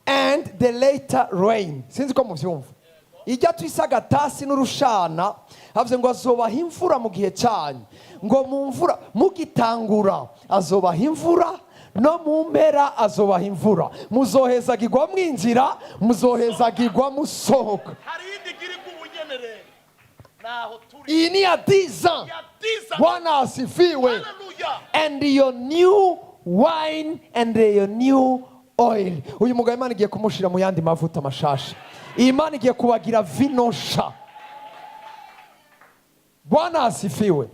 and the later rain. Sinzi ko muvyumva. Ijya twise agatasi n'urushana, havuze ngo azobaha imvura mu gihe cyanyu. Ngo mu mvura mugitangura azobaha imvura, no mu mpera azobaha imvura. Muzohezagirwa mwinjira, muzohezagirwa musohoka. Hari iyindi igira ubunyene rero naho turi. Iyi ni ya 10 ans. Ya 10 ans. Bwana asifiwe. Haleluya. And your new wine and your new oil. Uyu mugabo Imana igiye kumushira mu yandi mavuta mashasha. Iyi Imana igiye kubagira vino nsha. Bwana asifiwe.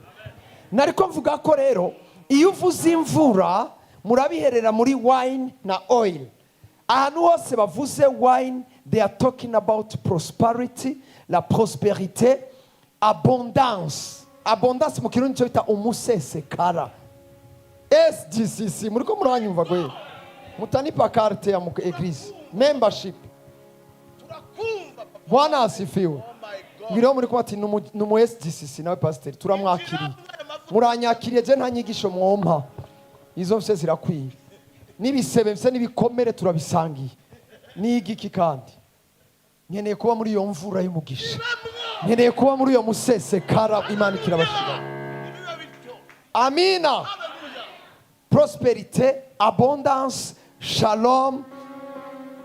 Nariko mvuga ko rero iyo uvuze imvura murabiherera muri wine na oil. Ahantu hose bavuze wine, they are talking about prosperity, la prospérité, abondance. Abondance mu Kirundi cyo bita umusesekara. SGCC, muriko muranyumva gwe? Mutanipa carte ya mu église membership. Turakumva, papa. Bwana asifiwe. Oh my God. Ngiriho muri ko ati numu SGCC nawe pasteur turamwakiriye. Muranyakiriye, je nta nyigisho mwompa, izo mfise zirakwiye, n'ibisebe mfise n'ibikomere turabisangiye n'igiki. Kandi nkeneye kuba muri iyo mvura y'umugisha, nkeneye kuba muri iyo musesekara. Imana ikirabashira. Ntibibe bityo. Amina. Haleluya. Prospérité, abondance, shalom,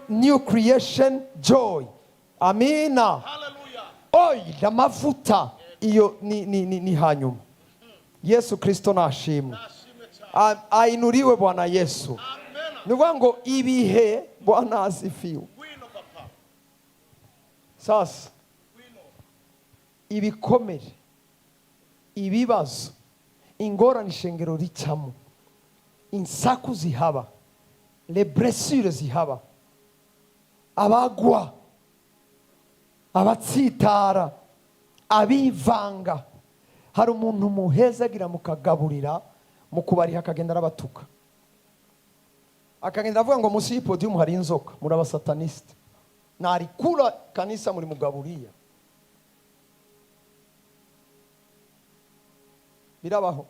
new creation, joy. Amina. Haleluya. Oil, amavuta, iyo ni hanyuma. Yesu Kristo nashimwe. Nashimwe cyane. Ainuriwe Bwana Yesu. Amen. Ni ukuvuga ngo ibihe, Bwana asifiwe. Ngwino, papa. Sasa Ngwino. ibikomere, ibibazo, ingorane ishengero ricamo, insaku zihaba, les blessures zihaba, abagwa, abatsitara, abivanga. Hari umuntu muhezagira mukagaburira, mukubariha, akagenda arabatuka, akagenda avuga ngo munsi y'ipodium hari inzoka, muri abasatanisite, narikura kanisa muri mugaburiya. Birabaho.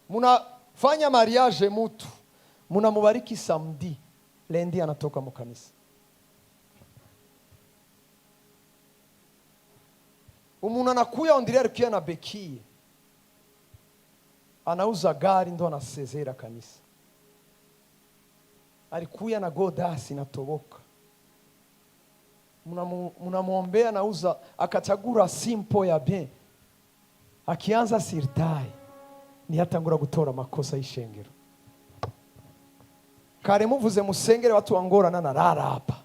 Munafanya mariage, mutu munamubariki samedi, lundi anatoka mu kanisa. Umuntu anakuya ondiria alikuya na bekie, anauza gari ndo anasezera kanisa. Alikuya na godasi natoboka, munamwombea, anauza akachagura simple ya bien, akianza sirtai niyatangura gutora amakosa y'ishengero. Kare muvuze musengere watu wangorana nararapa,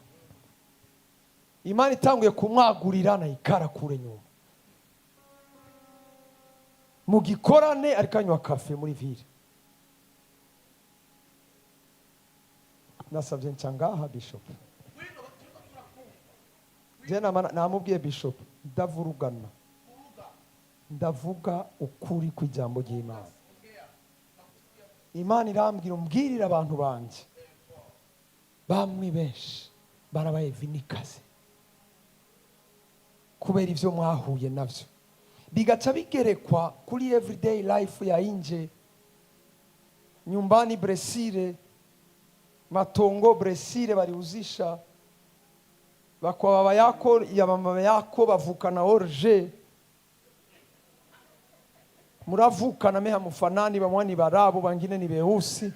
Imana itanguye kumwagurira nayikara kure nyuma. Mugikorane ariko anywa kafe muri ville. Nasabye nca ngaha bishop, je namubwiye bishop, ndavurugana, ndavuga ukuri kw'ijambo ry'Imana. Imana irambwira umbwirire abantu banje bamwe benshi barabaye vinikaze kubera ivyo mwahuye navyo, bigaca bigerekwa kuri everyday life ya inje nyumbani. Blessure, matongo, blessure bariuzisha bakwa baba yako ya mama yako, bavukana orge, muravukana meha mufanani, bamwe ni barabu, bangine ni beusi,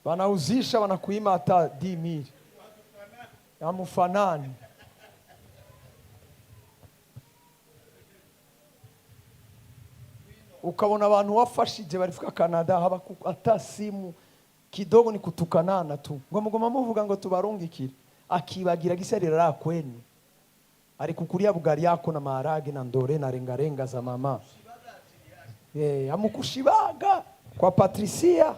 wanauzisha, wanakuima hata 10 000, hamufanani. Ukabona abantu wafashije barifika Canada haba hata simu kidogo, ni kutukanana tu, ngo mugoma muvuga ngo tubarungikire, akibagira gisarira kwenu ari kukuria bugari yako na maharage na ndore na rengarenga za mama, amukushibaga kwa Patricia.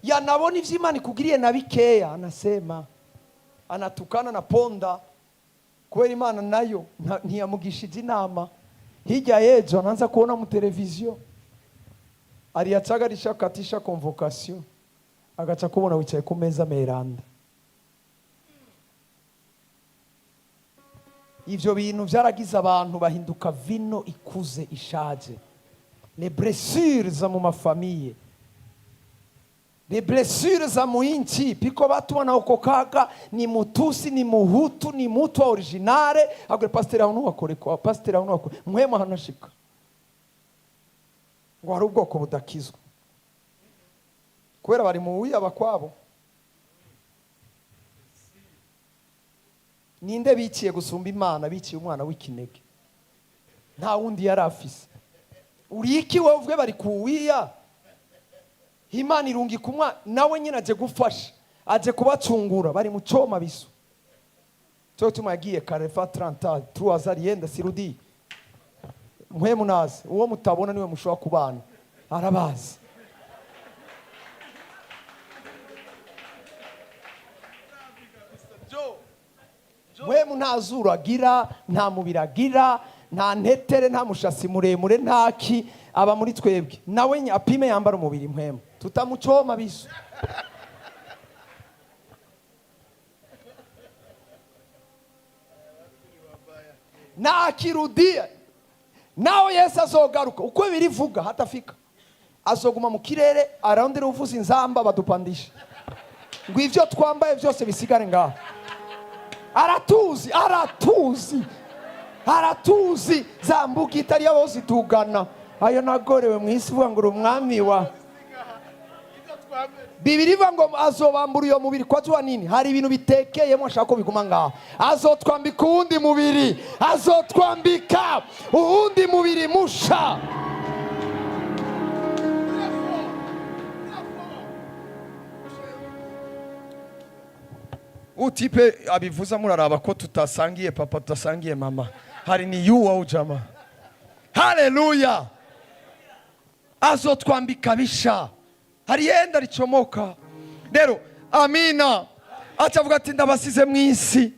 Yanabona ivyo Imana ikugiriye na bikeya, anasema, anatukana na ponda kubera Imana nayo ntiyamugishije inama. Hirya y'ejo anaanza kuona mu televiziyo aliyachagarisha katisha convocation, agaca kubona wicaye ku meza meranda. Ivyo bintu vyaragize abantu bahinduka vino ikuze ishaje. Les blessures za mu ma familles, les blessures za muinchi piko batu wanaokokaka ni Mutusi, ni Muhutu, ni Mutwa originale. Agwe pasiteri aho ntuhakore kwa pasiteri aho ntuhakore muhema hanashika ngo hari ubwoko budakizwa kubera bari mu wiyaba kwabo. Ninde biciye gusumba Imana? Biciye umwana w'ikinege, nta wundi yari afise. Uriki wowe uvuge bari kuwiya? Imana irungika umwana nawe nyine aje gufasha, aje kubacungura, bari mu coma bisu cyo tuma yagiye kare fa 30 trois arienda sirudi mwe munazi uwo mutabona niwe mushobora kubana arabazi. Mpwemu nta zuru agira, nta mubiri agira, nta ntetere, nta mushasi muremure, ntaki aba muri twebwe. Nawe apime yambara umubiri mpwemu tutamucoma bisu. Nakirudia nawe Yesu azogaruka uko birivuga hatafika, azoguma mu kirere arondera uvuza inzamba badupandisha ngo ivyo twambaye byose bisigare ngaho. Aratuzi, aratuzi, aratuzi. Za mbuga itari yabo zitugana ayo nagorewe mu isi uvuga ngo uri umwami wa Bibiri ivuga ngo azobambura uyo mubiri kwa zuba nini. Hari ibintu bitekeyemo ashaka ko biguma ngaho. Azotwambika uwundi mubiri, azotwambika uwundi mubiri musha. Utipe abivuza muraraba ko tutasangiye papa, tutasangiye mama, hari ni yuwa ujama. Haleluya! Azotwambika bisha, hari yenda ricomoka. Rero amina acavuga ati ndabasize mu isi,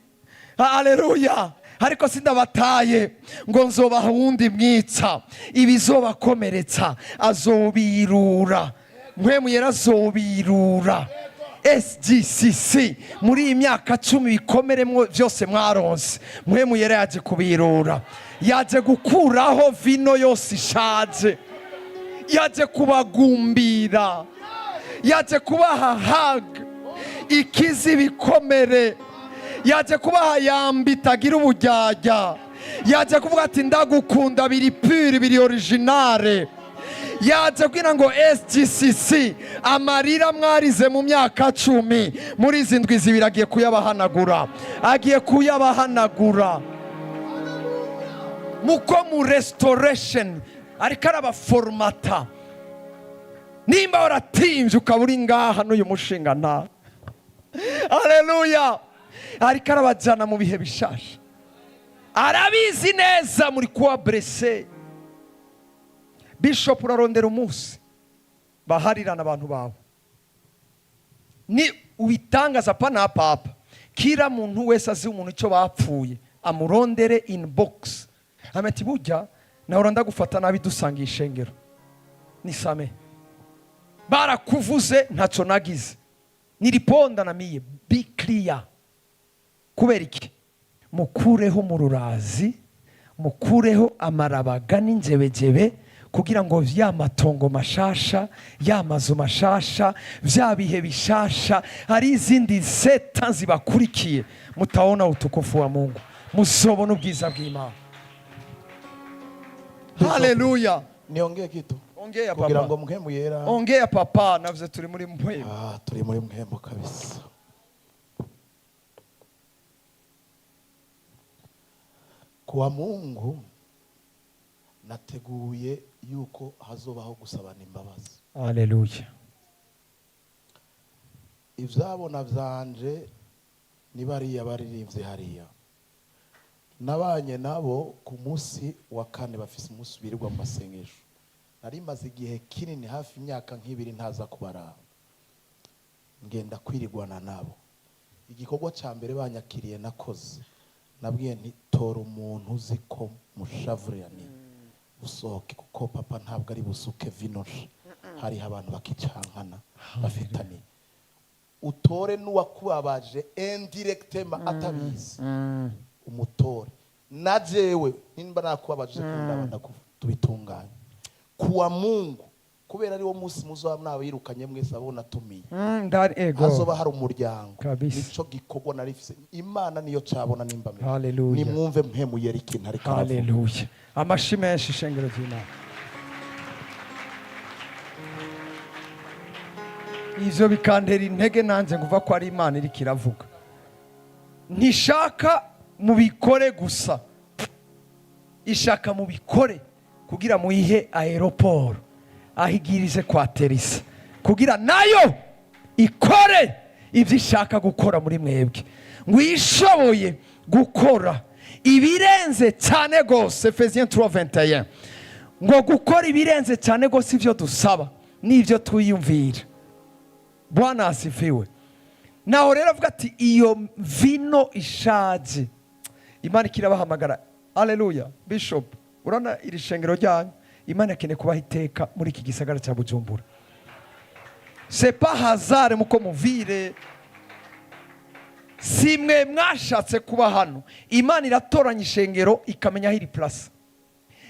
haleluya, ariko sindabataye ngo nzobaha uwundi mwitsa, ibizobakomeretsa azobirura. Mpwemu yera azobirura. SGCC muri iyi myaka 10 bikomeremwo byose mwaronse, Mpwemu yera yaje kubirura, yaje gukuraho vino yose ishaje, yaje kubagumbira, yaje kubaha hug ikiza ibikomere, yaje kubaha yambi itagira ubujyajya, yaje kuvuga ati ndagukunda biri pure biri originale, yaje kugira ngo SGCC amarira mwarize mu myaka 10 muri izi ndwi zibiri agiye kuyabahanagura, agiye kuyabahanagura. Muko mu restoration ariko arabaformata. Nimba waratinze ukaba uri ngaha n'uyu mushinga nta haleluya, ariko arabajyana mu bihe bishasha, arabizi neza muri kuwa blessé. Bishop urarondera umunsi baharirana abantu bawe, ni ubitangaza pa na papa, kila muntu wese azi umuntu icyo bapfuye amurondere inbox, amati burya nahora ndagufata nabi dusangiye ishengero ni same barakuvuze ntacyo nagize niriponda na miye be clear. Kubera iki? Mukureho mururazi, mukureho amarabaga n'injebejebe, kugira ngo vya matongo mashasha, ya mazu mashasha, vya bihe bishasha, hari izindi seta zibakurikiye, mutaona utukufu wa Mungu, muzobona ubwiza bw'Imana. Haleluya. Niongee kitu Ongea kugira papa. ngo Mpwemu yera. Ongea papa, navuze turi muri Mpwemu. Ah, turi muri Mpwemu kabisa. Kuwa Mungu nateguye yuko hazobaho gusabana imbabazi. Haleluya. Ivyabona vyanje ni bariya baririmbye hariya, nabanye nabo ku munsi wa kane, bafise umunsi birirwa mu masengesho. Nari maze igihe kinini hafi imyaka nk'ibiri ntaza kubaraba, ngenda kwirigwana nabo. Igikorwa ca mbere banyakiriye nakoze, nabwiye nti tora umuntu uzi ko mushavurani usohoke, kuko papa ntabwo ari busuke vino nshya, hariho abantu bakicankana bafitaniye. Utore n'uwakubabaje indirectement atabizi, umutore. Na jewe nimba nakubabaje, kundaba tubitunganye kuwa Mungu, kubera ariwo munsi muzoba mwabirukanye mwese abo natumiye. Ndari ego. Hazoba hari umuryango. Kabisa. Nico gikorwa narifise, Imana niyo cabona nimba meze. Hallelujah. Nimwumve Mpwemu Yera ikintu ariko aravuga. Haleluya, amashi menshi, ishengero ry'Imana. Ivyo bikantera intege nanjye nguva ko ari Imana iriko iravuga. Ntishaka mubikore gusa, ishaka mubikore kugira muyihe aéroport aho igirize kwaterisa, kugira nayo ikore ibyo ishaka gukora muri mwebwe, ngo ishoboye gukora ibirenze cyane rwose. Éphésiens 3:21, ngo gukora ibirenze cyane rwose ibyo dusaba n'ibyo twiyumvira. Bwana asifiwe. Naho rero avuga ati iyo vino ishaje, Imana ikirabahamagara. Aleluya. Bishop, urabona iri shengero ryanyu, Imana ikeneye kubaha iteka muri iki gisagara cya Bujumbura. C'est pas hasard muko muvire, si mwe mwashatse kuba hano. Imana iratoranya ishengero, ikamenya aho iri place.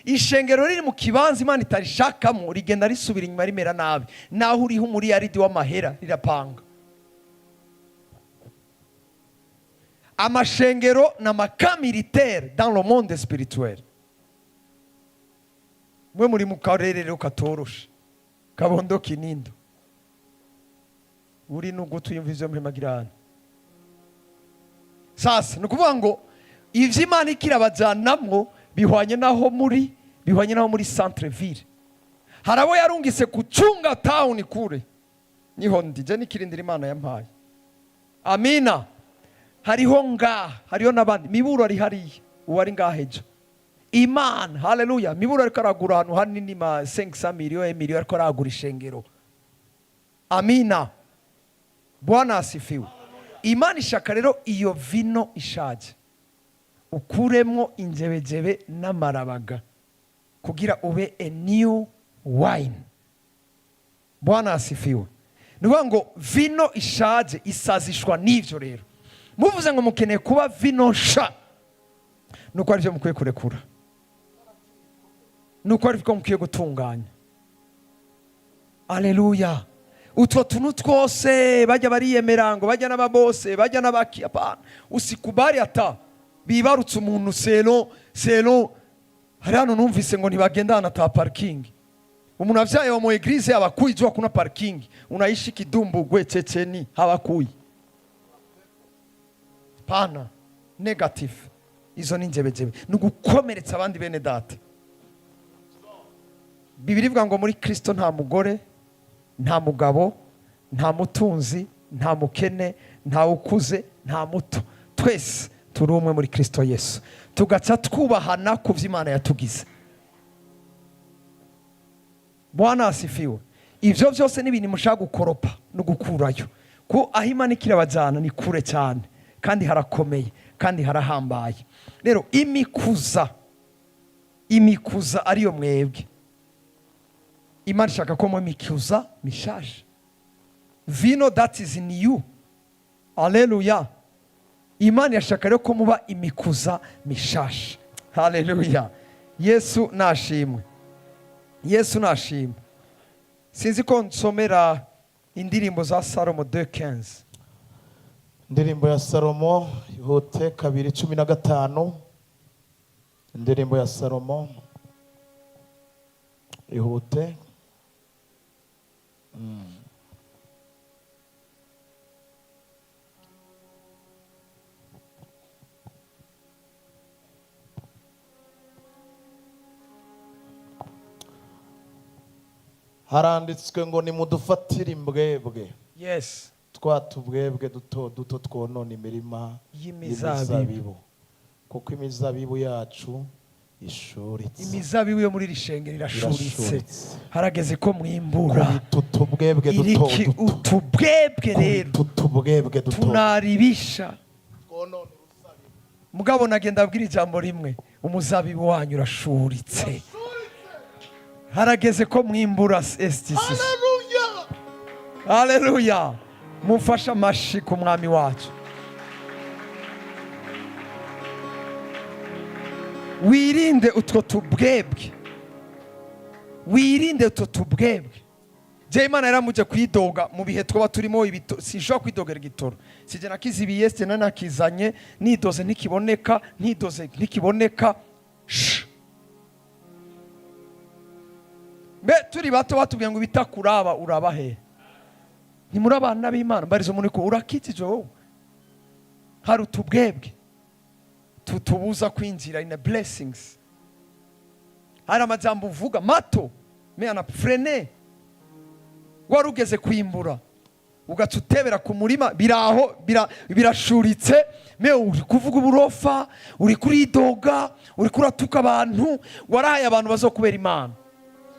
Ishengero riri mu kibanza Imana itarishakamo rigenda risubira inyuma, rimera nabi. Naho uriho umuriyaridi w'amahera, rirapanga. Amashengero ni ama camp militaire dans le monde spirituel. Mwe muri mu karere rero katoroshe, Kabondo, Kinindo, uri n'ugutwi yumva ivyo mpemagirana. Sasa ni ukuvuga ngo ivyo Imana ikirabajanamwo bihwanye n'aho muri, bihwanye n'aho muri centre ville. Hari abo yarungise kucunga town kure, niho ndije nikirindira Imana yampaye. Amina. Hariho ngaha, hariho n'abandi. Miburo ari hariya, uwo ari ngaha ejo. Imana, haleluya. Miburo ariko aragura ahantu hanini, ma 500 millions, million, ariko aragura ishengero. Amina. Bwana asifiwe. Imana ishaka rero iyo vino ishaje ukuremwo injebejebe n'amarabaga kugira ube a new wine. Bwana asifiwe. Ni ukuvuga ngo vino ishaje isazishwa n'ivyo. Rero muvuze ngo mukeneye kuba vino sha, nuko arivyo mukwiye kurekura, nuko arivyo mukwiye gutunganya. Aleluya. Utwo tuntu twose bajya bariyemera ngo bajya n'ababose, bajya n'abaki, apana, usikubali ata bibarutse umuntu selon. Hari hano numvise ngo ntibagendana ata parking. Umuntu avyaye wa mu église abakuyi jua kuna parking, unaishi Kidumbugwe Checheni, hawakui pana negative. Izo ni njebejebe, ni ugukomeretsa abandi bene data. Bibiri ivuga ngo muri Kristo nta mugore, nta mugabo, nta mutunzi, nta mukene, nta ukuze, nta muto, twese turi umwe muri Kristo Yesu, tugaca twubahana ku byo Imana yatugize. Bwana asifiwe. Ibyo byose ni ibintu mushaka gukoropa no gukurayo, ko aho Imana ikirabajyana ni kure cyane, kandi harakomeye, kandi harahambaye. Rero imikuza, imikuza ariyo mwebwe, Imana ishaka ko mu mikuza mishaje, vino that is new. Aleluya. Imana irashaka rero ko muba imikuza mishasha. Haleluya. Yesu nashimwe, Yesu nashimwe. Sinzi ko nsomera Indirimbo za Salomo 2:15. Indirimbo ya Salomo, ihute, 2:15. Indirimbo ya Salomo, ihute. Haranditswe ngo nimudufatire imbwebwe, twa tubwebwe duto duto twonona imirima y'imizabibu, y'imizabibu, kuko imizabibu yacu ishuritse. Imizabibu yo muri iri shengero irashuritse. Irashuritse. Harageze ko mwimbura. Kubita utubwebwe duto Iriki duto. Utubwebwe rero Kubita utubwebwe duto tunaribisha. Twonona uruzabibu. Mugabo nagenda abwira ijambo rimwe: umuzabibu wanyu urashuritse, harageze ko mwimbura. STC. Haleluya. Haleluya. Mufashe amashi ku Mwami wacu. Wirinde utwo tubwebwe, wirinde utwo tubwebwe. Je, Imana yaramuje kwidoga mu bihe twaba turimo sinshobora kwidogera igitoro, sije nakizibiye, sije nanakizanye, nidoze ntikiboneka, ntidoze ntikiboneka. Shh. Mbe turi bato batubwiye ngo ibitakuraba uraba he? Ni muri abana b'Imana. Mbariza umuntu ko urakijije wowe. Hari utubwebwe tutubuza kwinjira in the blessings. Hari amajambo uvuga mato mais ana freine. Wari ugeze kwimbura, ugaca utebera ku murima, biraho birashuritse, mais uri kuvuga uburofa, uri kuridoga, uri kuratuka abantu. Warahaye abantu bazokubera Imana.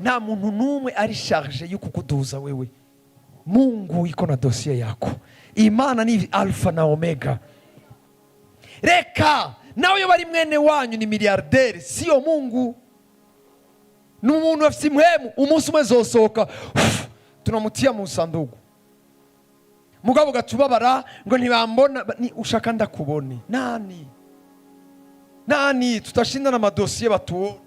Nta muntu n'umwe ari chargé yo kukuduza wewe. Mungu iko na dossier yako. Imana ni Alpha na Omega. Reka nawe iyo bari mwene wanyu ni milliardaire, siyo Mungu. Ni umuntu afite impwemu, umunsi umwe zosohoka, uf, tunamutia mu sanduku. Mugabo ugaca ubabara ngo ntibambona. Ni ushaka ndakubone nani nani? Tutashindana amadosiye batuwo.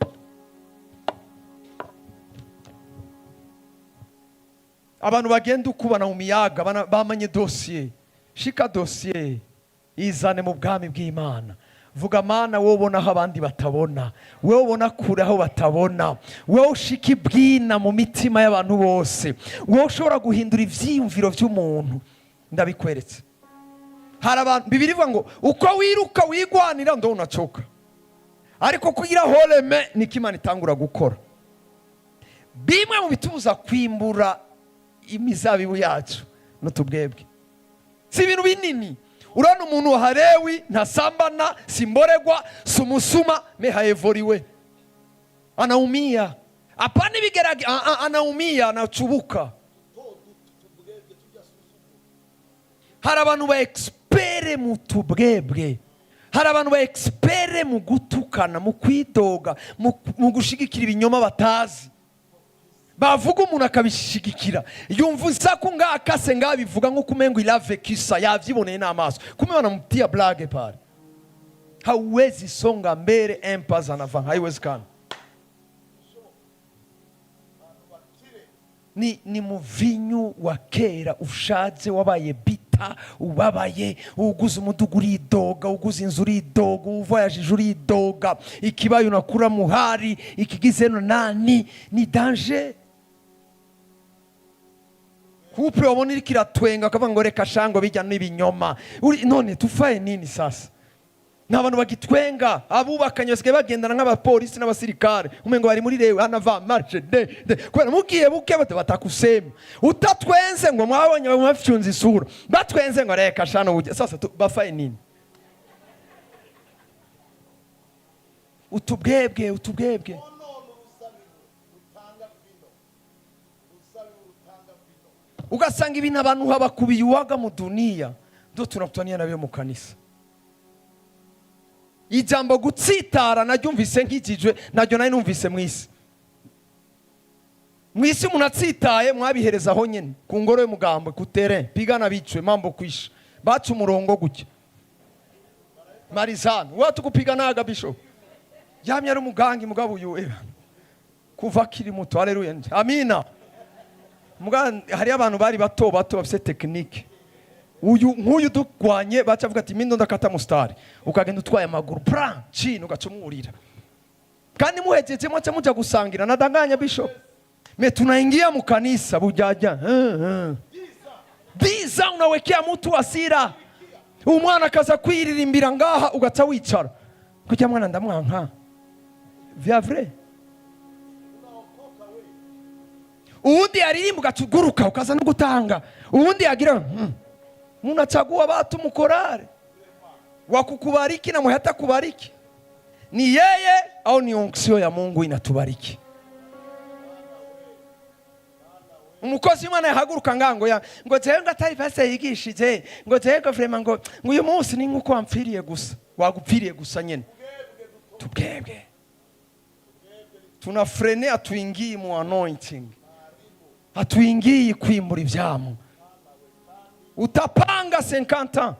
Abantu bagenda ukubana mu miyaga bamanye dosiye. Shika dosiye, izane mu bwami bw'Imana. Vuga: "Mana, wowe ubona aho abandi batabona, wowe ubona kure aho batabona, wowe ushika ibwina mu mitima y'abantu bose, wowe ushobora guhindura ivyiyumviro vy'umuntu, ndabikweretse." Hari abantu Bibiliya ivuga ngo uko wiruka wigwanira ndo unacoka, ariko kugira horeme niko Imana itangura gukora. Bimwe mu bitubuza kwimbura imizabibu yacu n'utubwebwe, si ibintu binini. Urabona umuntu harewi, ntasambana, simboregwa, si umusuma, mais haevoriwe, anaumia. Apana ibigerage, anaumia, anacubuka. Hari abantu ba expert mu tubwebwe, hari abantu ba expert mu gutukana, mu kwidoga, mu gushigikira ibinyoma batazi. Bavuga umuntu akabishigikira, yumva isaku ngakase ngabivuga nk'uko umengo il a vécu ça, yavyiboneye n'amaso, kumbe banamutia blague pale. Hauwezi songa mbele, un pas en avant haiwezekani. Ni muvinyu wa kera ushaje, wabaye bita, ubabaye. Uguze umudugu uridoga, uguze inzu uridoga, uvoyajije uridoga, ikibaye unakura muhari ikigize no nani ni danger. Couple wabona iriko iratwenga, akavuga ngo reka shango bijya n'ibinyoma. None tufaye nini sasa? Ni abantu bagitwenga. Abubakanye basigaye bagendana nk'abapolisi n'abasirikare, umengo bari muri rewe anava marche de de, kubera mugiye buke bate batakusema. Utatwenze ngo mwabonye bamufyunze isura, batwenze ngo reka shano bujye. Sasa bafaye nini? Utubwebwe, utubwebwe. Ugasanga ibintu abantu habakubiye uwaga mu dunia ndo tunakutania nabyo mu kanisa. Ijambo gutsitara naryumvise nkikijwe naryo, nari numvise mwisi mwisi umuntu atsitaye mwabihereza aho nyene ku ngoro y'umugambwe, ku terrain pigana bicwe mambo kwisha baca umurongo gutya marizana watu kupiganaga. Bishop yamye ari umugangi, mugabo uyu kuva akiri muto. Haleluya, amina. Muga hari abantu bari bato bato bafite technique. Uyu nk'uyu dugwanye baca avuga ati mindo ndakata mustari, ukagenda utwaye amaguru pra chini, ugaca umwurira. Kandi muhejeje mwaca muja gusangira. Nadanganya, bishop? Mais tunaingia mu kanisa bujaja. Biza unawekea mtu asira, umwana akaza kwiririmbira ngaha, ugaca wicara kujya mwana ndamwanka vya vrai. Uwundi yaririmba ugaca uguruka ukaza no gutanga. Uwundi yagira munachagua watu mukorare wakukubariki na mwe kubariki, ni yeye au ni onction ya Mungu inatubariki. Umukozi w'Imana yahaguruka ngango ya ngo jewe ngo atari pase yigishije, ngo jewe ngo vraiment ngo uyu munsi ni nkuko wampfiriye gusa, wagupfiriye gusa nyene. Tubwebwe tuna frene, atuingii mu anointing, hatuingii kwimbura ivyamo. Utapanga 50 ans,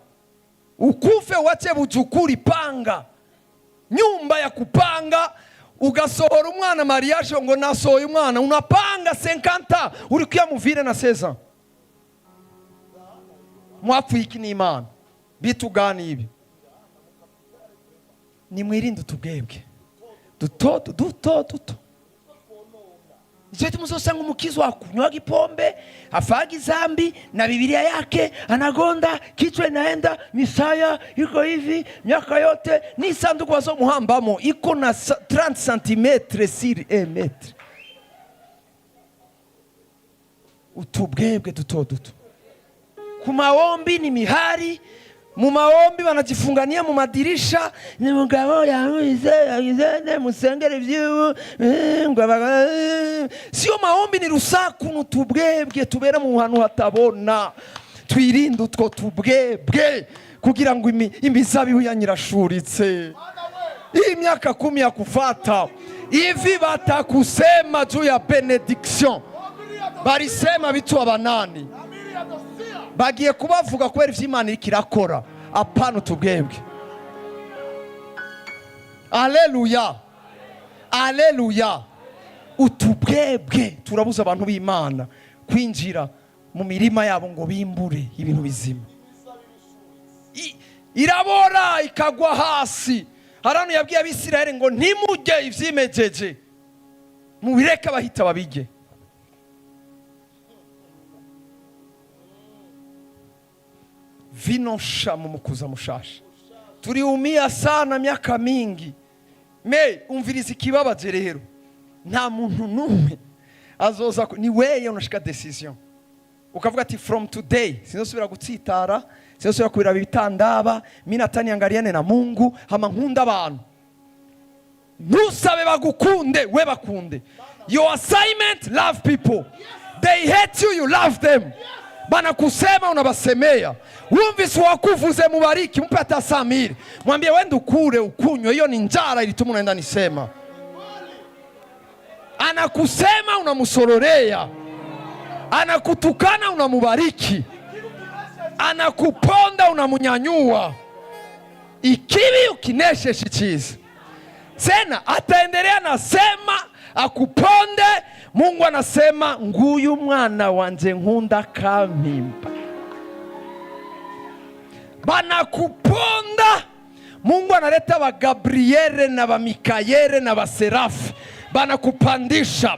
ukufe wache bujukuri panga. Nyumba ya kupanga, ugasohora umwana mariage ngo nasohoye umwana, unapanga 50, uri kuyamuvire na 16. Mwapfuye iki n'Imana? Bitugani ibi? Nimwirinde utubwebwe duto duto duto. Nicyo gituma uzosanga umukizo akunywaga ipombe, afaga izambi na Bibiliya yake, anagonda kichwa, inaenda misaya iko hivi miaka yote, ni sanduku bazomuhambamo iko na 30 cm sur 1 mètre. Utubwebwe duto duto. Ku maombi ni mihari, mu maombi banajifungania mu madirisha, ni mugabo yahuze yagize musengere ivyubu ngo sio maombi, ni rusaku n'utubwebwe tubera mu hantu hatabona. Twirinde utwo tubwebwe kugira ngo imizabibu yanyu irashuritse. Hii miaka 10 ya kufata hivi batakusema juu ya bénédiction, barisema bitu abanani bagiye kubavuga kubera ivyo Imana iriko irakora. Apana utubwebwe. Aleluya, aleluya! Utubwebwe turabuza abantu b'Imana kwinjira mu mirima yabo ngo bimbure ibintu bizima. Irabora ikagwa hasi. Harano yabwiye Abisirayeli ngo ntimujye ivyimejeje, mubireke abahita babirye. Vino nsha mu mukuza mushasha. Turiumia sana miaka mingi. Me umviriza, ikibabaje rero, nta muntu n'umwe azoza ni weye unashika décision ukavuga ati: "From today sinzosubira gutsitara, sinzosubira kubiraba ibitandaba, mi nataniangaliane na Mungu, hama nkunda abantu." Ntusabe bagukunde, we bakunde. Your assignment, love people. They hate you, you love them. Banakusema, unabasemea. Wumvise wakuvuze, mubariki, mpe hata 100,000, mwambie wende ukure ukunywe, hiyo ni njara ilituma unaenda nisema. Anakusema, unamsororea. Anakutukana, unamubariki. Anakuponda, unamunyanyua. Ikibi ukineshesha icyiza. Tena ataendelea nasema akuponde, Mungu anasema: "Nguyu mwana wanje nkunda kampimba." Banakuponda, Mungu analeta bagabriele na bamikayere na baserafi, banakupandisha.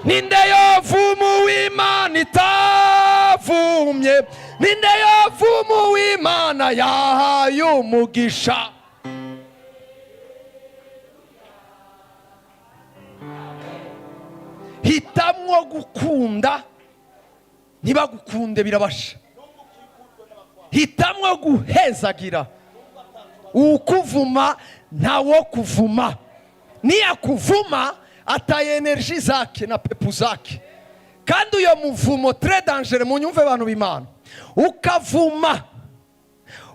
Ninde yovumu w'Imana itavumye? Ninde yovumu w'Imana yahaye umugisha? Hitamwo gukunda, ntibagukunde birabasha. Hitamwo guhezagira ukuvuma, ntawo kuvuma. Niyakuvuma ataye énergie zake na pepu zake. Kandi uyo muvumo très dangereux. Munyumve bantu b'Imana, ukavuma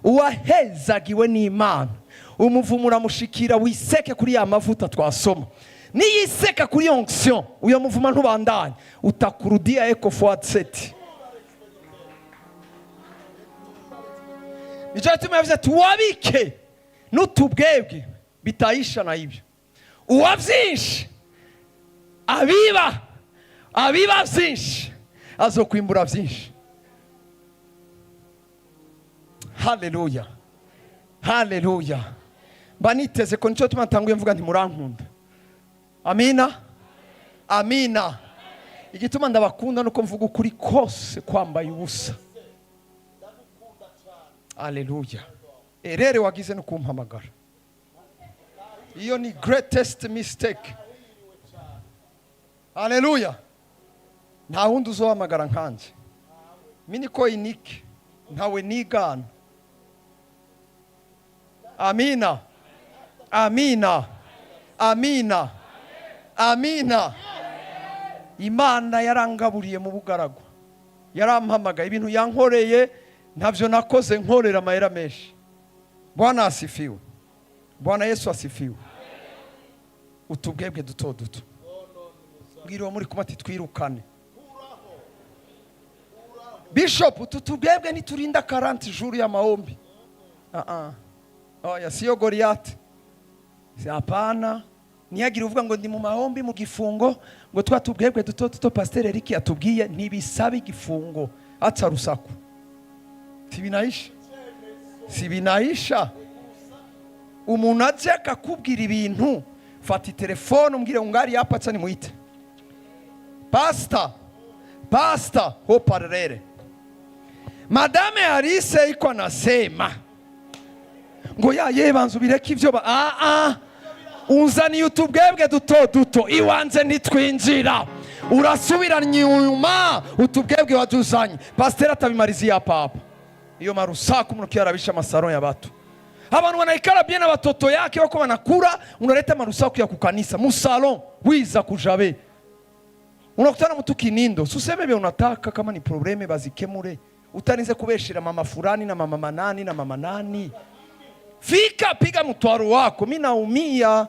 uwahezagiwe n'Imana, umuvumo uramushikira wiseke kuri ya mavuta twasoma. Niyiseka kuri onction, uyo muvuma ntubandanye, utakurudia eko fois sept. Nicyo gituma yavuze ati: "Wabike n'utubwebwe bitayisha." Na ibyo uwa byinshi abiba, abiba byinshi azokwimbura byinshi. Haleluya, haleluya! Mba niteze ko nicyo gituma ntanguye mvuga nti murankunda. Amina, amina. Igituma ndabakunda nuko mvuga ukuri kose kwambaye ubusa. Aleluya! Erere wagize no kumpamagara, iyo ni greatest mistake. Aleluya! Nta wundi uzohamagara nkanjye. Mimi niko unique, ntawe nigana. Amina, amina, amina, amina! Imana yarangaburiye mu bugaragwa, yarampamagaye. Ibintu yankoreye ntabyo nakoze nkorera amahera menshi. Bwana asifiwe! Bwana Yesu asifiwe! Utubwebwe duto duto. Mbwira uwo muri kumwe ati: "Twirukane." Bishop, utu tubwebwe ntiturinda 40 jours y'amahombi. Ah ah, oya, siyo Goriyati. Si hapana, ntiyagire uvuga ngo ndi mu mahombi, mu gifungo, ngo twa tubwebwe duto duto. Pasiteri Eric yatubwiye ntibisaba igifungo, aca rusaku. Si binaisha, si binaisha. Umuntu aje akakubwira ibintu, fata telefone umbwire ngo ngari yapatsa, nimuhite pastor, pastor haut-parleur. Madame Alice iko anasema ngo ya ye, banza ubireke ivyo ba ah ah, unzaniye utubwebwe duto duto, iwanze ntitwinjira, urasubira nyuma utubwebwe waduzanye. Pasiteri atabimariziye papa iyo marusaku. Umuntu kiarabisha masaro ya batu, abantu wanaikala bien na watoto yake wako wanakula, unaleta marusaku ya kukanisa mu salon, wiza kujabe unakutana mtu Kinindo. Suseme vya unataka, kama ni problème bazikemure, utarinze kubeshera mama fulani na mama manani na mama nani. Fika piga mtwaro wako, mi naumia,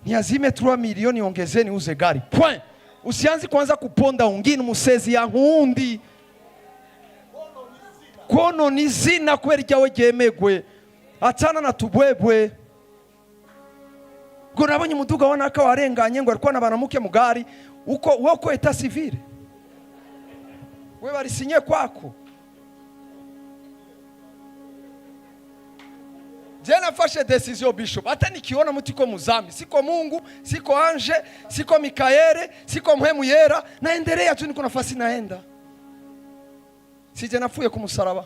niazime 3 milioni, ongezeni uze gari, point. Usianzi kwanza kuponda ungine musezi ya nkundi konona izina kubera iryawe ryemegwe. Achana na tubwebwe ngo nabonye umuduga wa naka warenganye, ngo ariko nabanamuke mugari uko woko état civil we barisinye kwako. Je nafashe décision, bishop, hata nikiona mtu iko muzambi, siko Mungu, siko ange, siko Mikaele, siko mpwemu yera, naendelea tu, niko nafasi naenda. Sije napfuye ku musaraba.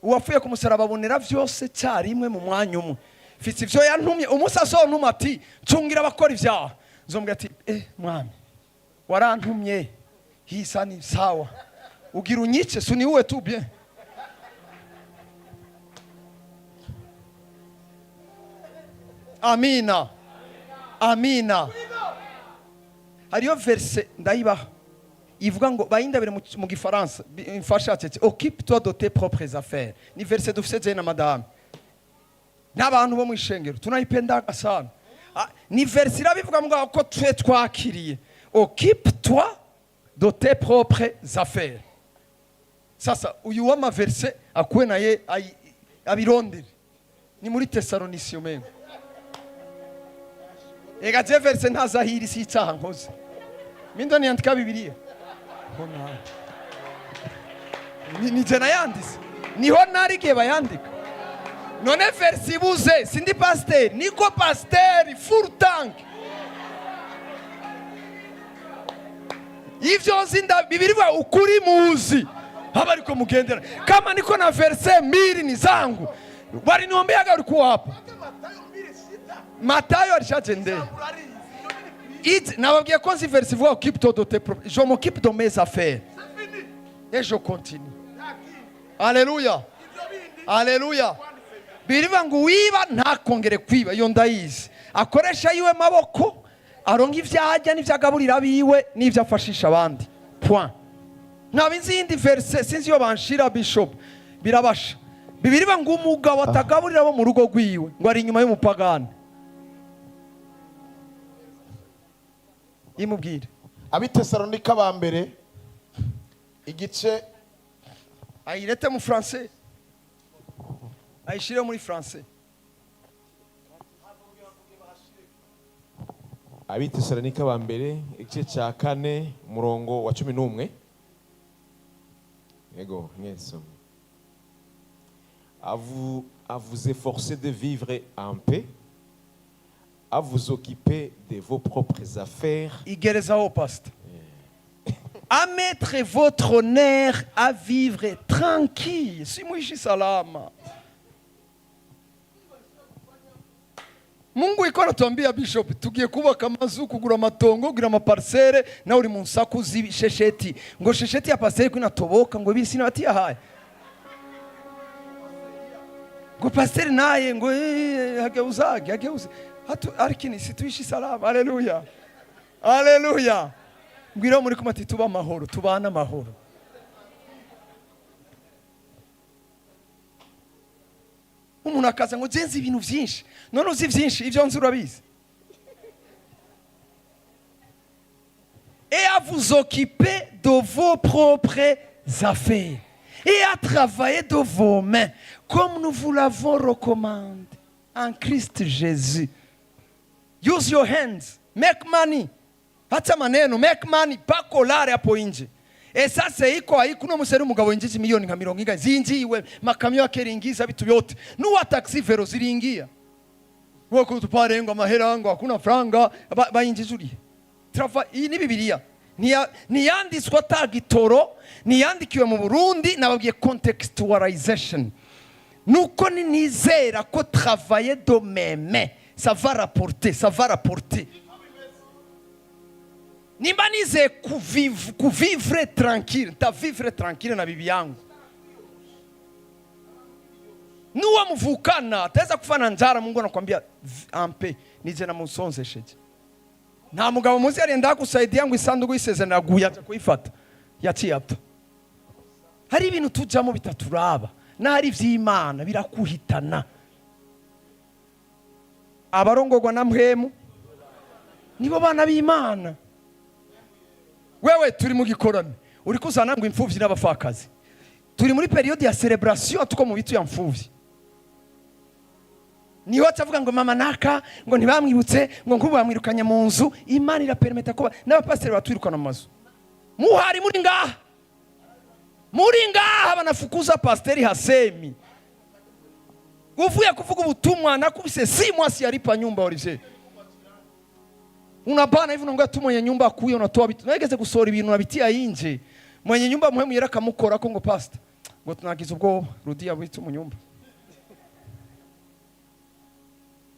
Uwapfuye ku musaraba abonera vyose cyarimwe mu mwanya umwe. Mfite ivyo yantumye. Umunsi azontuma ati cungira abakora ivyaha, nzombwira ati: "Eh mwami, warantumye hisa, ni sawa, ugira unyice suniuwe tu bien." Amina, amina. Hariyo verset ndayibaha ivuga ngo bayindabire mu gifaransa, mfasha cece: "Occupe-toi de tes propres affaires." Ni verset dufise je na madame n'abantu bo mu ishengero, tunayipendaga sana. Ah, ni verset irabivuga ngo ko twe twakiriye: "Occupe-toi de tes propres affaires." Sasa uyu w'amaverse akuwe naye abirondere, ni muri Tesalonisiyo mengo. Ega je verset ntazahiri, si icyaha nkoze, mindo niyandika Bibiliya. Ho ni je nayandise, niho nari igihe bayandika. None verset ibuze, sindi pasiteri, niko pasiteri full tank. Ivyo nzi Bibiliya ivuga ukuri muzi haba ariko mugendera kama niko na verset mbili ni zangu, waliniombeaga, ulikuwa hapa. Matayo alishatendea. Nababwiye ko nzi verset ivuga "Occupe-toi de tes propres". Je m'occupe de mes affaires et je continue. Alléluia, alléluia. Birivuga ngo uwiba ntakongere kwiba, iyo ndayizi. Akoresha yiwe maboko, aronka ibyo arya n'ibyo agaburira abiwe n'ibyo afashisha abandi, point. Ntabwo nzi iyindi verset, sinzi iyo banshira, bishop, birabasha. Bibirivuga ngo umugabo atagaburira abo mu rugo rwiwe ngo ari inyuma y'umupagani. Imubwire. Abitesalonika ba mbere igice Ayirete mu français, ayishire muri français. Abitesalonika ba mbere igice cya 4, umurongo wa 11. Yego mwese. À vous efforcer de vivre en paix, à vous occuper de vos propres affaires, Igerezaho, pastor. À mettre votre honneur à vivre tranquille, simuishi salama. Mungu iko anatuambia, bishop, tugiye kubaka amazu, kugura amatongo, kugira amaparcelle, nawe uri mu nsaku z'ibishesheti, ngo shesheti ya pasiteri ko inatoboka, ngo bisi nabatiyahaye, ngo pasiteri naye ngo hageuzage hageuze hatu, arikini situishi salama. Haleluya, haleluya. Mbwira muri kumwe ati tuba amahoro, tubane amahoro. Umuntu akaza ngo nzi ibintu byinshi, none uzi byinshi, ibyo nzi urabizi. Et à vous occuper de vos propres affaires et à travailler de vos mains comme nous vous l'avons recommandé en Christ Jésus. Use your hands, make money. Hata maneno, make money, pako lare hapo nje. Esase iko haiko no museri umugabo yinjije miliyoni nka 40 zinjiwe, makamyo yake ringiza bitu byote, nuwa taxi vero ziringia wako tupare ngo amahera ngo hakuna franga bayinjije trava. Iyi ni Bibiliya. Ntiyanditswe atagitoro, ntiyandikiwe mu Burundi. Nababwiye contextualization, nuko ninizera ko travailler de mes mains, ça va rapporter, ça va rapporter. Nimba nizeye kuvivre tranquille, ntavivre tranquille na bibi yangu nuwo muvukana ataweza kufa na njara. Mungu anakwambia ampe nije namusonzesheje. Nta mugabo muzi yarenda kusaidia ngo isanduku y'isezerano yaguye aja kuyifata, yaciye apfa. Hari ibintu tujamo bitaturaba, n'ahari ivy'Imana birakuhitana. Abarongorwa na Mpwemu nibo bana b'Imana. Wewe turi mu gikorane, uri kuzana ngo imfuvyi n'abapfakazi. Turi muri période ya célébration, tuko mu bitu ya mfuvyi. Niho acavuga ngo mama naka ngo ntibamwibutse, ngo nkubu bamwirukanye mu nzu. Imana irapermeta ko n'abapasiteri batwirukana mu mazu. Muhari muri ngaha, muri ngaha banafukuza pasiteri Hasemi uvuye kuvuga ubutumwa. Nakubise 6 mois siyalipa nyumba. Olivier, unabana hivi, unaongea tu, mwenye nyumba akuye, unatoa vitu, nageze gusohora ibintu nabitia inje. Mwenye nyumba muhemu yera akamukora ko ngo pastor, ngo tunagize ubwoba, rudia vitu mu nyumba,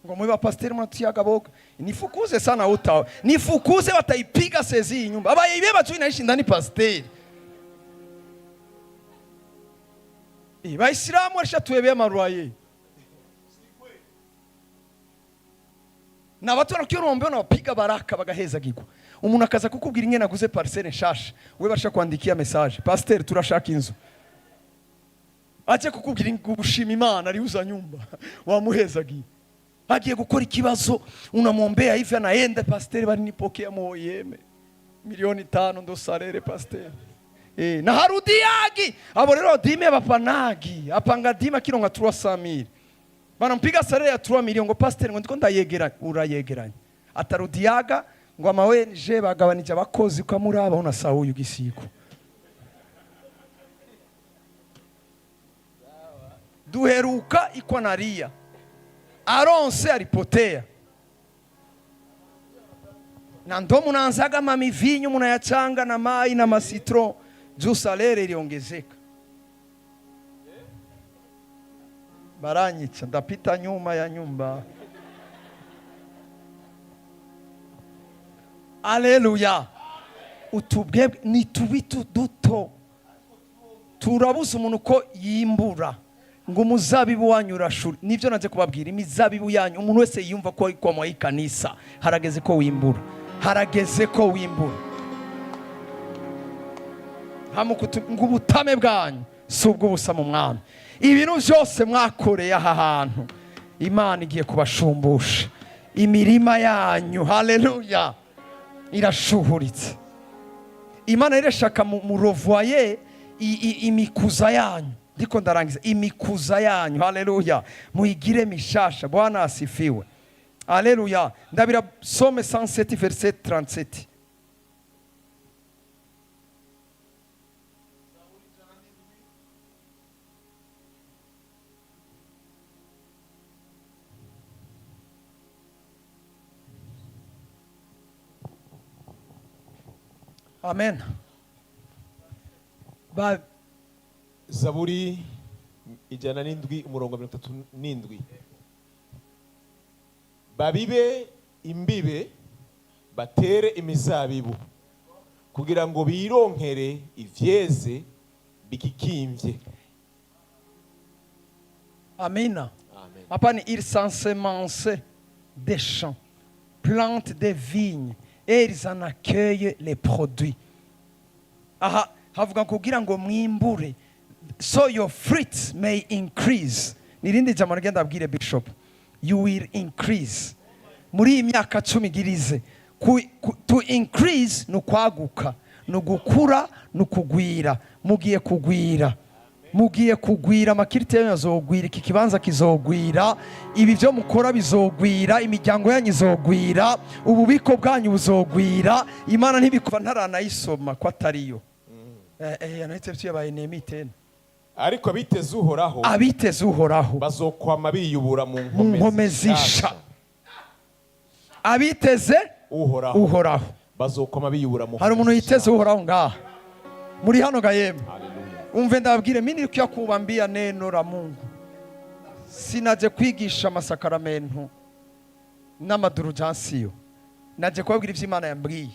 ngo mwe bapasteri mnatiaga boga. Nifukuze sana uta nifukuze, wataipiga sezi hii nyumba, abaibeba tu inaishi ndani pasteri. Baisilamu walishatuebea marwaye na watu wanakiona ombe wanapiga baraka bagahezagirwa. Umuntu akaza kukubwira ingene aguze parcelle nshasha, we basha kuandikia message: "Pasteur, turashaka inzu." Aje kukubwira ngo gushima Imana ariuza nyumba, wamuhezagiye. Agiye gukora ikibazo, unamwombea hivi, anaenda: "Pasteur, bari nipokea mu oyeme 5 milioni ndo salaire, pasteur." Na harudiagi. Abo rero dime bapanagi apanga dime akironka 300,000, banampiga salaire ya 3 millions, ngo pasteur, ngo ndiko ndayegeranya. Urayegeranya, atarudiaga, ngo ama ONG bagabanije abakozi. Ukamuraba unasa uyu gisiko duheruka iko naria aronse alipotea, na ndo munaanzaga mamivinyo munayachanga na mai na macitron juu salaire iliongezeka. Baranyica, ndapita nyuma ya nyumba. Aleluya! Utubwebwe ni tubitu duto, turabuza umuntu ko yimbura ngo umuzabibu wanyu urashura. Nibyo naje kubabwira, imizabibu yanyu, umuntu wese yiyumva ko ari mu ikanisa, harageze ko wimbura, harageze ko wimbura. Ngo ubutame bwanyu si ubw'ubusa mu Mwami. Ibintu byose mwakoreye aha hantu, Imana igiye kubashumbusha. Imirima yanyu, haleluya, irashuhuritse. Imana irashaka murovoye imikuza yanyu. Ndiko ndarangiza. Imikuza yanyu, haleluya, muyigire mishasha. Bwana asifiwe, haleluya. Ndabira Psaume 107 verset 37. Amen. Ba Zaburi 107 umurongo 37: babibe imbibe, batere imizabibu kugira ngo bironkere ivyeze bikikimvye. Amina. Amen. Hapa ni ils s'ensemencent des champs, plantent des vignes et ils en accueillent les produits. Aha havuga kugira ngo mwimbure, so your fruits may increase. Nirindi jambo rigenda abwire bishop: you will increase muri iyi myaka 10 igirize. To increase ni ukwaguka, ni ugukura, ni ukugwira. Mugiye kugwira. Mugiye kugwira, ama culte yanyu azogwira, iki kibanza kizogwira, ibi byo mukora bizogwira, imiryango yanyu izogwira, ububiko bwanyu buzogwira. Imana ntibikuva ntaranayisoma ko atariyo. Yanahise yabaye nemi tena. Ariko abiteze Uhoraho Abiteze Uhoraho bazokwama biyubura mu mu nkomezi nsha. Abiteze Uhoraho Uhoraho bazokwama biyubura mu Hari umuntu nkomezi yiteze nshasha. Uhoraho ngaha muri hano ga yemwe? Haleluya. Umve ndababwire, mimi nilikuya kubambia neno la Mungu, sinaje kwigisha amasakaramentu n'amadurujansiyo, naje kubabwira ivyo Imana yambwiye.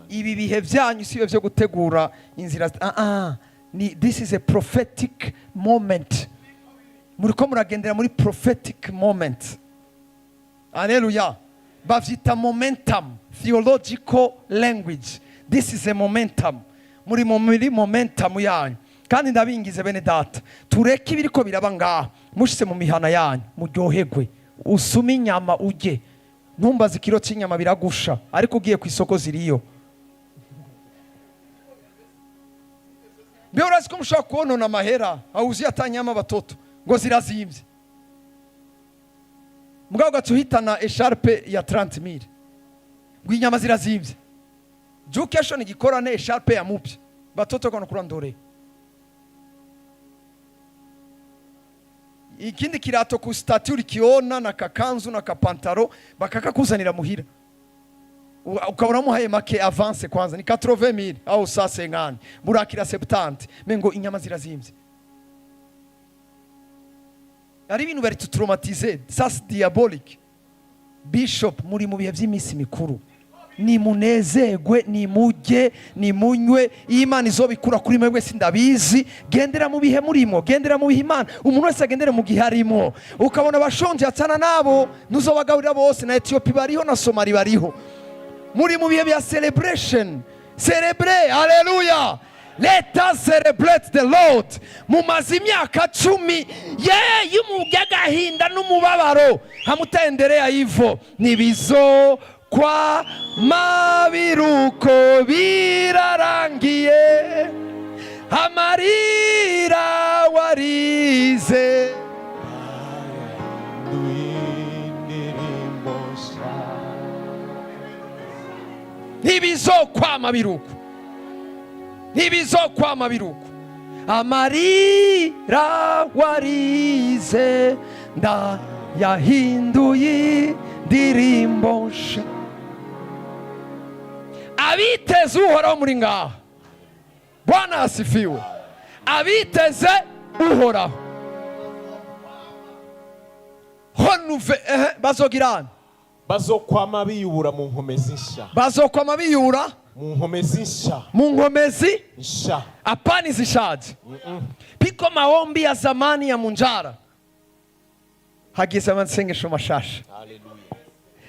Ibi bihe byanyu si byo gutegura inzira. Ah, ah, ni this is a prophetic moment. Muriko muragendera muri prophetic moment. Aleluya! Bavyita momentum, theological language. This is a momentum. Muri muri momentum yanyu. Kandi ndabingize bene data, tureke ibiriko biraba ngaha, mushitse mu mihana yanyu muryoherwe, usume inyama ujye. Ntumbaze ikiro cy'inyama, biragusha, ariko ugiye ku isoko ziriyo. Mbe urazi ko mushobora kubonona amahera awuzuye atanyama batoto ngo zirazimvye, mugabo ugaca uhitana écharpe ya 30 mille ngo inyama zirazimvye. Juu kesho nigikorane écharpe ya mupya, batoto kono kurandore ikindi kirato ku statut ulikiona na kakanzu na kapantaro, bakakakuzanira muhira. Ukabona muhaye make avance kwanza ni 80,000 au 150, burakira 70, mengo inyama zirazimvye. Ari ibintu bari tutraumatize, ça c'est diabolique. Bishop, muri mu bihe by'iminsi mikuru, nimunezerwe, nimujye, nimunywe. Iyo Imana izobikura kuri mwebwe sindabizi. Gendera mu bihe murimo, gendera mu bihe Imana. Umuntu wese agendere mu gihe arimo. Ukabona abashonje, atsana nabo, ntuzobagaburira bose. Na Etiyopi bariho, na Somali bariho. Muri mu bihe bya celebration, celebrate. Haleluya! Let us celebrate the Lord. Mumaze imyaka 10 ye y'agahinda n'umubabaro, hamutaendelea hivyo, nibizo kwa mabiruko birarangiye, amarira warize. Indirimbo nshya. Ntibizokwama biruko, ntibizokwama biruko. Amarira warize ndayahinduye indirimbo nsha. Abiteze Uhoraho muri ngaha, Bwana asifiwe. Abiteze Uhoraho honuve ehe bazogirana. Bazokwama biyubura mu nkomezi nshya. Bazokwama biyura Mu nkomezi nshya. Mu nkomezi Nshya. Hapana zishaje. Piko maombi ya zamani ya munjara, hagize amasengesho mashasha. Haleluya.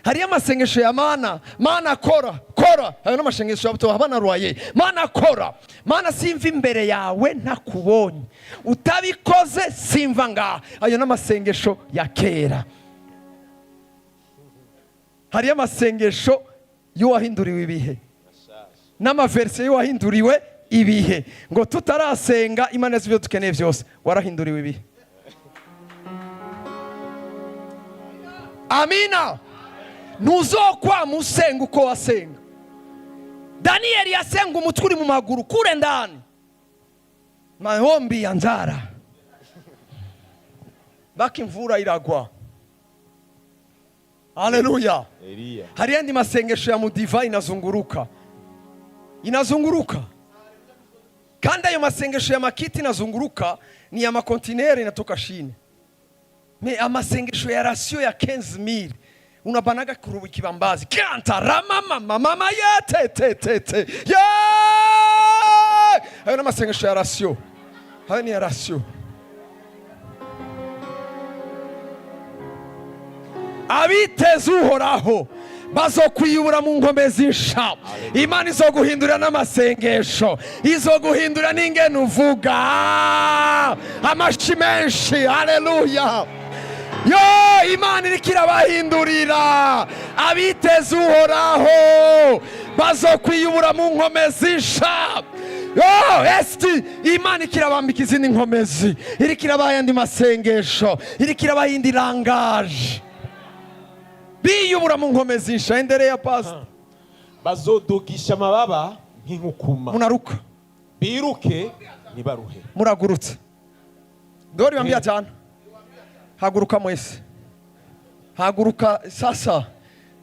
Hariyo amasengesho ya mana, mana kora kora. Hayo n'amasengesho ya abana rwaye, mana kora, mana simva imbere yawe ntakubonye, utabikoze simva ngaha. Ayo n'amasengesho ya kera. Hariyo amasengesho y'uwahinduriwe ibihe n'amaverse y'uwahinduriwe ibihe, ngo tutarasenga Imana izi ibyo dukeneye byose. Warahinduriwe ibihe. Amina. Ntuzokwama usenga uko wasenga. Daniyeli yasenga umutwe uri mu maguru kure ndani, maombi ya nzara baka imvura iragwa. Haleluya! Eliya. Hari yandi masengesho ya mudiva inazunguruka, inazunguruka. Kandi ayo masengesho ya makiti inazunguruka ni ya makontinere inatoka Chine. Mais amasengesho ya ration ya 15,000 unabanaga kurubu kibambazi kanta ramama mama ya te te te te ya. Ayo n'amasengesho ya ration, ayo ni ya ration. Abiteze Uhoraho bazokwiyubura mu nkomezi nsha. Imana izoguhindurira n'amasengesho, izoguhindurira n'ingene uvuga. Amashi menshi! Haleluya! Yo, Imana iriko irabahindurira. Abiteze Uhoraho. Bazokwiyubura mu nkomezi nsha. Oh, esti Imana ikirabambika izindi nkomezi, iriko irabaha ayandi masengesho, iriko irabaha iyindi langage, biyubura mu nkomezi nsha. Endelea, pastor. Bazodugisha amababa nk'inkukuma, Munaruka. biruke ntibaruhe. Muragurutse. Ndori bambia cyane, haguruka mwese, haguruka. Sasa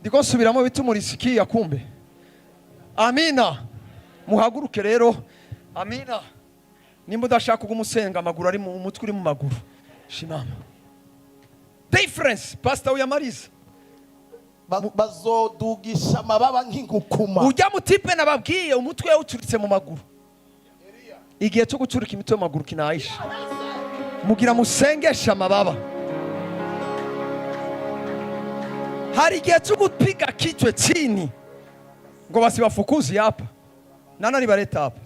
ndiko nsubiramo bitumurisikia kumbe. Amina. Muhaguruke rero. Amina. Nimba udashaka kuguma usenga amaguru ari mu umutwe uri mu maguru, shimama. Difference, pastor uyamariza. Bazodugisha amababa nk'inkukuma. Ujya mutipe nababwiye, umutwe yawucuritse mu maguru. Igihe cyo gucurika imitwe mu maguru kinaisha. Mugira musengeshe amababa. Hari igihe cyo gupiga kichwa chini ngo basibafukuzi hapa nana nibareta hapa.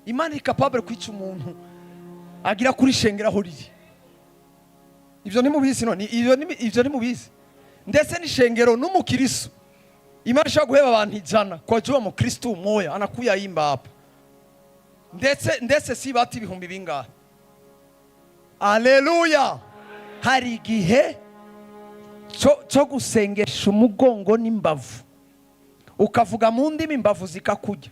Imana iri capable kwica umuntu agira kuri shengera aho riri. Ivyo ntimubizi none? Ivyo ntimubizi? Ndetse n'ishengero n'umukiristo, Imana ishobora guheba abantu 100 kwa jua mukristo umoya anakuya imba hapa, ndetse si bati ibihumbi bingahe. Aleluya. Hari igihe cyo gusengesha umugongo n'imbavu, ukavuga mu ndimi, imbavu zikakujya.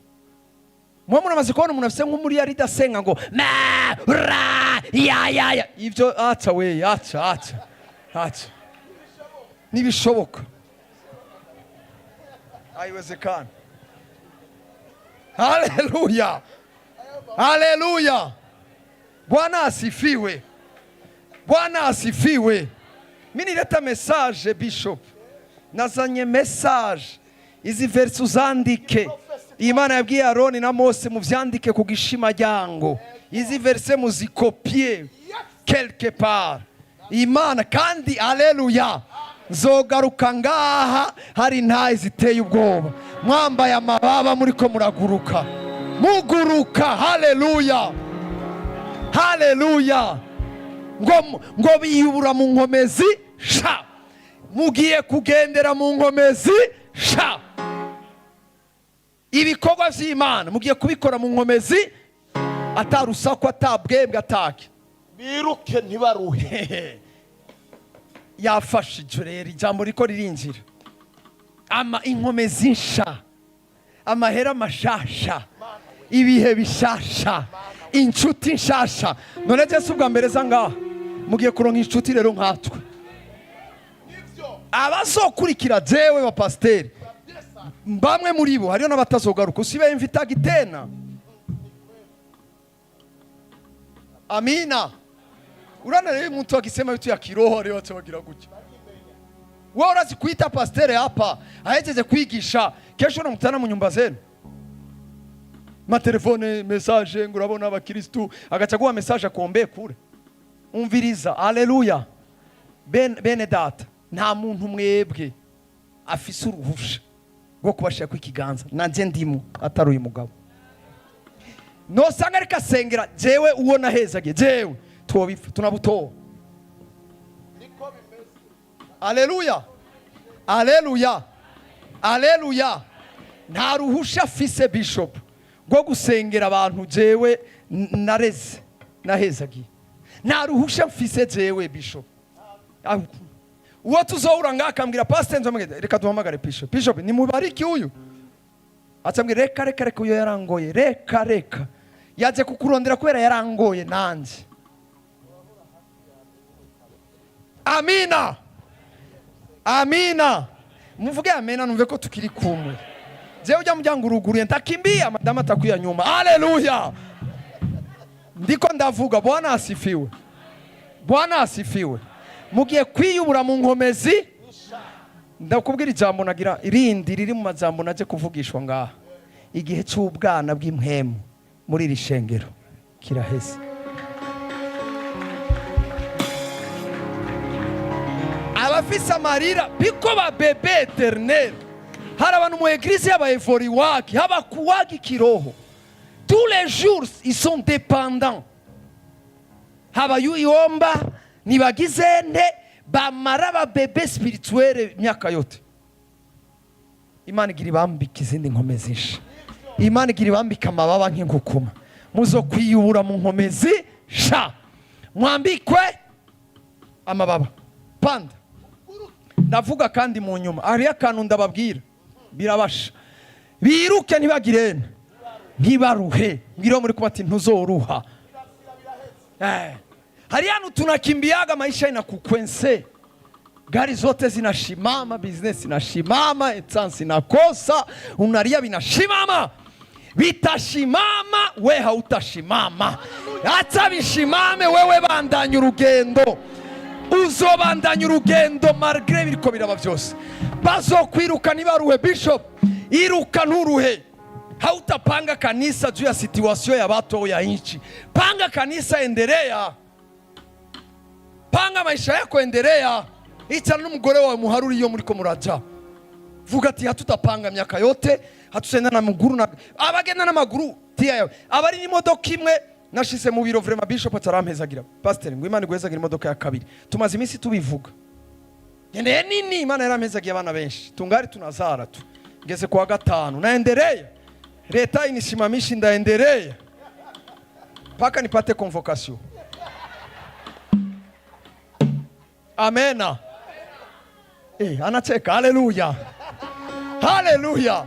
Muba muramaze kubona umuntu afise nk'umuriyaridi asenga ngo ma ra ya ya ya. Ibyo aca we, aca, aca, aca, ntibishoboka, haiwezekani. Haleluya, haleluya! Bwana asifiwe, Bwana asifiwe. Mi nileta message, bishop, nazanye message. Izi verse uzandike. Imana yabwiye Aroni na Mose: muvyandike ku gishimajyango. Izi verse muzikopie quelque part. Imana kandi, aleluya, nzogaruka ngaha hari intayi ziteye ubwoba, mwambaye amababa, muriko muraguruka, muguruka. Haleluya, haleluya! Ngo biyubura mu nkomezi sha. Mugiye kugendera mu nkomezi sha. Ibikorwa vy'Imana mugiye kubikora mu nkomezi, atarusaku, atabwembwe, atake. Biruke ntibaruhe. Yafashije rero, ijambo riko ririnjira. Ama inkomezi nsha, amahera mashasha, ibihe bishasha, inshuti nshasha. None je ubwa mbere za ngaha, mugiye kuronka inshuti rero nkatwe. Abazokurikira jewe bapasiteri, bamwe muri bo hariyo n'abatazogaruka. Usibe mvitagi tena. Amina. Urana rero mtu akisema vitu ya kiroho rero atabagira gutya. Wewe urazi kuita pastere hapa ahejeje kwigisha, kesho unamkutana mu nyumba zenu, matelefone, message ngo urabona abakristu, agachagua message akuombee kure. Umviriza, aleluya. Bene data, nta muntu mwebwe afise uruhusha rwo kubashira ikiganza, nanje ndimo, atari uyu mugabo. Nosanga ariko asengera jewe uwo nahezagiye, jewe twobipfa tunabutoa. Aleluya, aleluya, aleluya! Nta ruhusha afise bishop rwo gusengera abantu jewe nareze, nahezagiye. Nta ruhusha mfise jewe bishop. Uwo tuzohura ngaha akambwira: "Pastor," nzomugenda: "Reka duhamagare bishop. Bishop, nimubariki uyu." Acambwira: "Reka, reka, reka, uyo yarangoye. Reka, reka, yaje kukurondera kubera yarangoye nanje." Amina, amina. Muvuge amena numve ko tukiri kumwe. Jewe ujya muryango uruguruye, ntakimbia, madamu atakuya nyuma. Haleluya! Ndiko ndavuga. Bwana asifiwe, Bwana asifiwe. Mugiye kwiyubura mu nkomezi. Ndakubwira ijambo nagira irindi riri mu majambo naje kuvugishwa ngaha: igihe cy'ubwana bw'impwemu muri iri shengero kiraheze. Abafise amarira biko ba bébé éternel. Hari abantu mu église y'abaevoriwaki habakuwagi kiroho. Tous les jours ils sont dépendants, habayuyomba nibagize nte, bamara ba bébé spirituel imyaka yote. Imana igira ibambika izindi nkomezi nsha. Imana igira ibambika amababa nk'inkukuma. Muzo kwiyubura mu nkomezi sha, mwambikwe amababa. Panda, ndavuga kandi mu nyuma hariyo akantu ndababwira. Birabasha biruke, ntibagirene, ntibaruhe. Mbwira muri kuba ati ntuzoruha. Hari hano tunakimbiaga, maisha inakukwense, gari zote zinashimama, business inashimama, essence inakosa, unaria vinashimama. Bitashimama, we hautashimama. Acha bishimame, wewe bandanya urugendo. Uzobandanya urugendo malgré biriko biraba byose. Bazokwiruka ntibaruhe. Bishop, iruka nturuhe. Hautapanga kanisa juu ya situation ya watu au ya nchi. Panga kanisa, endelea. Panga maisha yako, endelea. Icara n'umugore wawe, muharuri iyo muriko muraja. Vuga ati hatutapanga miaka yote, hatusenda na muguru na abagenda n'amaguru tia yawe, abari n'imodoka imwe. Nashise mu biro, vraiment, bishop atarampezagira. Pastor, ngo Imana iguhezagira imodoka ya kabiri. Tumaze iminsi tubivuga. Ngendeye nini, Imana yarampezagiye abana benshi, tungari tunazara tu. Ngeze kuwa gatanu, naendelea. Leta inisimamishi, ndaendelea mpaka nipate convocation. Amena. Anacheka. Haleluya, haleluya.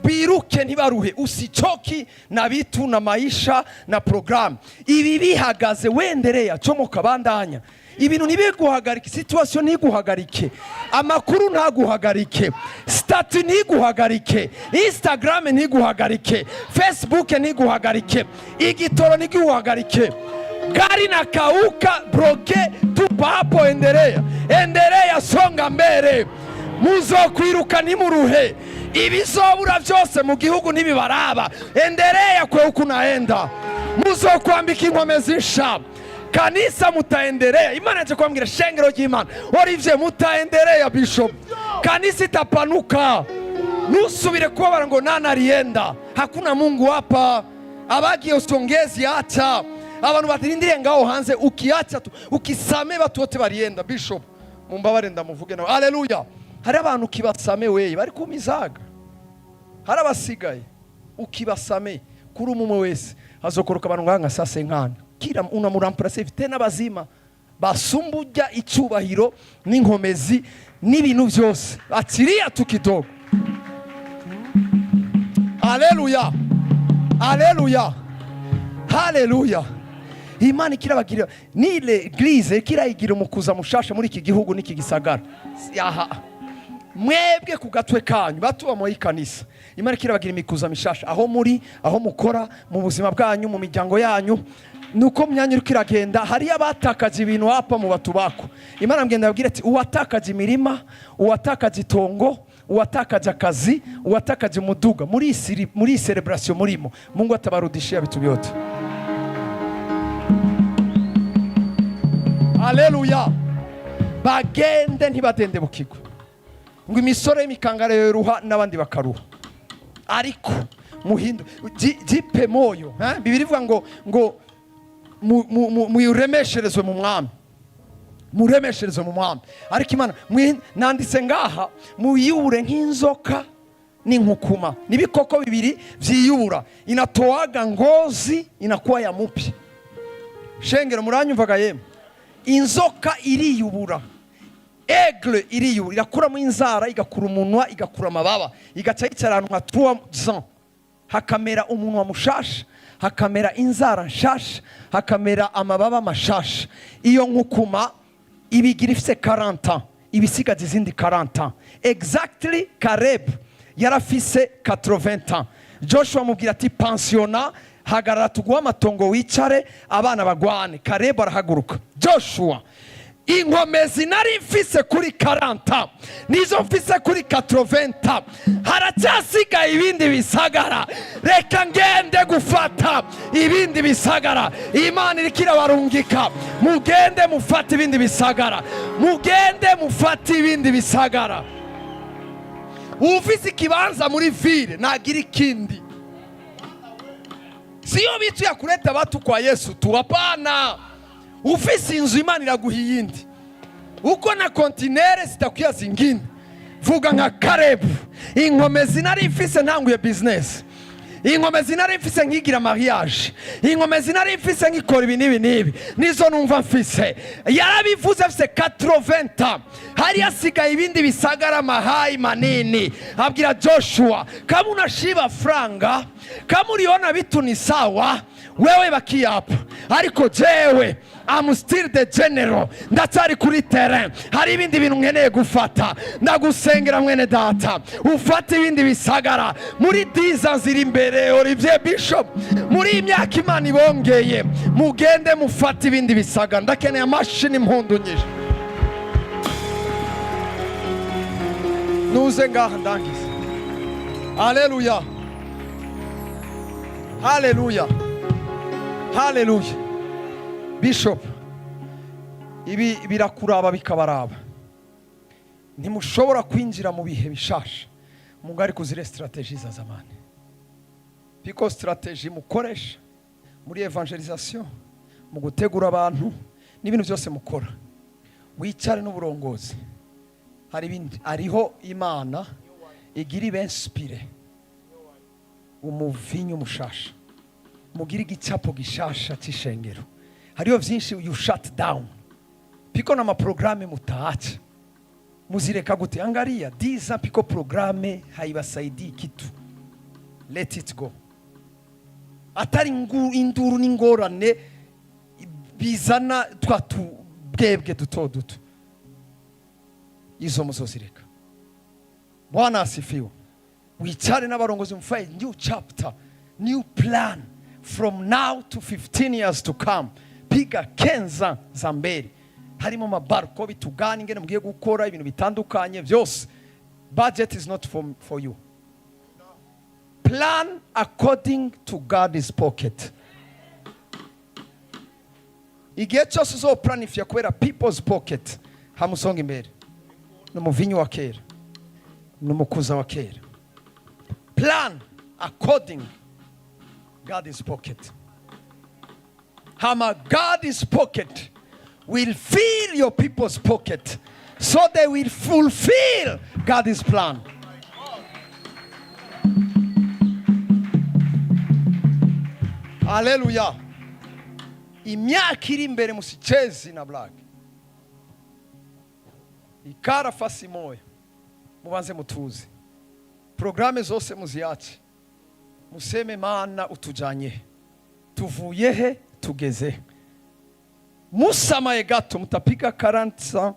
Biruke ntibaruhe. Usichoki na vitu na maisha na programu. Ibi bihagaze, wendereya, comoka, bandanya. Ibintu ntibiguhagarike, situation ntiguhagarike, amakuru ntaguhagarike, statut ntiguhagarike, Instagram ntiguhagarike, Facebook ntiguhagarike, igitoro ntiguhagarike. Gari na kauka broke, tupa hapo, endelea, endelea, songa mbere. Muzokwiruka ntimuruhe. Ibizobura byose mu gihugu ntibibaraba. Endelea kwe huku naenda. Muzokwambika inkomezi nsha. Kanisa, mutaendelea. Imana yaje kubabwira, shengero ry'Imana, Olivier, mutaendelea. Bishop, kanisa itapanuka. Ntusubire kubabara ngo nani alienda, hakuna Mungu hapa. Abagiye usongezi, acha abantu batirindiriye ngaho hanze. Ukiacha tu ukisame batu wote barienda. Bishop, mumbabare ndamuvuge nawe. Haleluya. Hari abantu ukibasame weye bari kumizaga, hari abasigaye ukibasame. Kuri umwe wese hazokoroka abantu ngaha nka sase nkana kila unamuramplase vite n'abazima basumba icyubahiro n'inkomezi n'ibintu byose. Achilia tu kidogo. Haleluya, haleluya, haleluya. Imana ikirabagira ni l'église ikirayigira umukuza mushasha muri iki gihugu n'iki gisagara. Aha mwebwe ku gatwe kanyu batuba muri kanisa, Imana ikirabagira imikuza mishasha aho muri, aho mukora, mu buzima bwanyu, mu miryango yanyu. Nuko myanya iriko iragenda, hariyo abatakaje ibintu hapa mu batu bako. Imana mbwenda yabwira ati uwatakaje imirima, uwatakaje itongo, uwatakaje akazi, uwatakaje umuduga, muri iyi celebration murimo, Mungu atabarudishia vitu vyote. Haleluya. Bagende ntibadendebukirwe ngo imisoro y'imikangara yoruha n'abandi bakaruha, ariko muhindu jipe moyo, eh? Bibiri ivuga ngo muyuremesherezwe mu mwami, muremesherezwe mu mwami. Ariko Imana nanditse ngaha muyubure nk'inzoka n'inkukuma. N'ibikoko bibiri vyiyubura, inatoaga ngozi inakuwa ya mupya. Shengero, muranyumvaga yemwe? Inzoka iriyubura, aigle iriyubura, irakuramo inzara, igakura umunwa, igakura amababa, igaca yicara ahantu nka 3 ans, hakamera umunwa mushasha, hakamera inzara nshasha, hakamera amababa mashasha. Iyo nkukuma ibigira ifise 40 ans, ibisigaje izindi 40 ans. Exactly, Caleb yarafise 80 ans, Joshua amubwira ati pensiona, hagarara tuguhe amatongo, wicare abana bagwane. Caleb arahaguruka. Joshua, inkomezi nari mfise kuri 40 nizo mfise kuri 80, haracyasigaye ibindi bisagara, reka ngende gufata ibindi bisagara. Imana iriko irabarungika, mugende mufate ibindi bisagara, mugende mufate ibindi bisagara. Ufise ikibanza muri ville nagira ikindi. Siyo bitu ya kuleta watu kwa Yesu tu, hapana. Ufise inzu, Imana iraguha iyindi. Uko na kontinere zitakuya zingine. Vuga nka Karebu: "Inkomezi nari mfise ntanguye business, inkomezi nari mfise nkigira mariage, inkomezi nari mfise nkikora ibi n'ibi n'ibi, nizo numva mfise." Yarabivuze afise 80, hari hasigaye ibindi bisagara mahayi manini. Abwira Joshua: "Kama unashiba franga, kama uliona vitu ni sawa, wewe bakia hapa, ariko jewe I'm still the general, ndacyari kuri terrain, hari ibindi bintu nkeneye gufata." Ndagusengera, mwene data, ufate ibindi bisagara muri 10 ziri imbere. Olivier Bishop, muri iyi myaka Imana ibongeye, mugende mufate ibindi bisagara. Ndakeneye amashini, impundu nyinshi. Nuze ngaha ndangize. Haleluya, haleluya, haleluya! Bishop, ibi birakuraba, bikabaraba. Ntimushobora kwinjira mu bihe bishasha mugari kuzire stratégie za zamani. Piko stratégie mukoresha muri évangélisation, mu gutegura abantu n'ibintu byose mukora, wicare n'uburongozi. Hari ibindi, hariho Imana igira ibinspire umuvinyu mushasha, mugire igicapo gishasha cy'ishengero. Hariho byinshi you shut down, piko n'amaprograme mutaacha, muzireka gute? Angalia 10, piko programme haibasaidii kitu, let it go. Atari induru n'ingorane bizana twa tubwebwe duto duto, izo muzozireka. Bwana asifiwe. Wicare n'abarongozi, mufaye new chapter, new plan from now to 15 years to come. Piga kenza za mbere, harimo amabarko bitugana ingene mugiye gukora ibintu bitandukanye byose. Budget is not for you. Plan according to God's pocket. Igihe cyose uzoplanifya kubera people's pocket, hamusonga imbere ni umuvinyu wa kera, ni umukuza wa kera. Plan according God's pocket. Hama God's pocket will fill your people's pocket so they will fulfill God's plan. Haleluya! Imyaka iri imbere, musichezi na blague. Ikara fasi moya, mubanze mutuze, programme zose muziache, museme: "Mana, utujanye he? Tuvuye he? Tugeze he?" Musamaye gato, mutapiga 40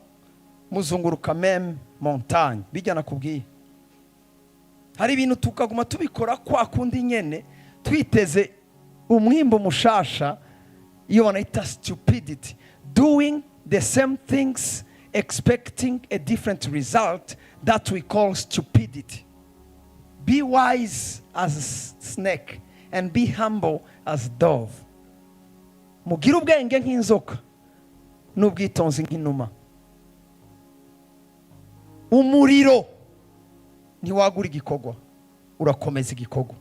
muzunguruka même montagne. Bijya nakubwiye, hari ibintu tukaguma tubikora kwa kundi nyene, twiteze umwimbo mushasha. Iyo wanaita stupidity, doing the same things expecting a different result, that we call stupidity. Be wise as a snake and be humble as dove. Mugire ubwenge nk'inzoka n'ubwitonzi nk'inuma. Umuriro ntiwagura igikorwa, urakomeza igikorwa.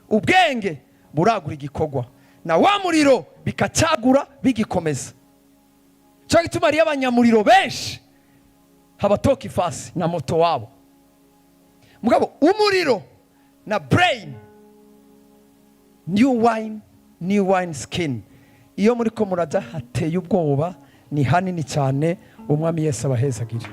Ubwenge buragura igikorwa, na wa muriro bikacyagura, bigikomeza. Cyo gituma hariyo abanyamuriro benshi habatoka ifasi na moto wabo. Mugabo umuriro na brain, new wine, new wine skin. Iyo muri ko murajya hateye ubwoba, ni hanini cyane. Umwami Yesu abahezagire.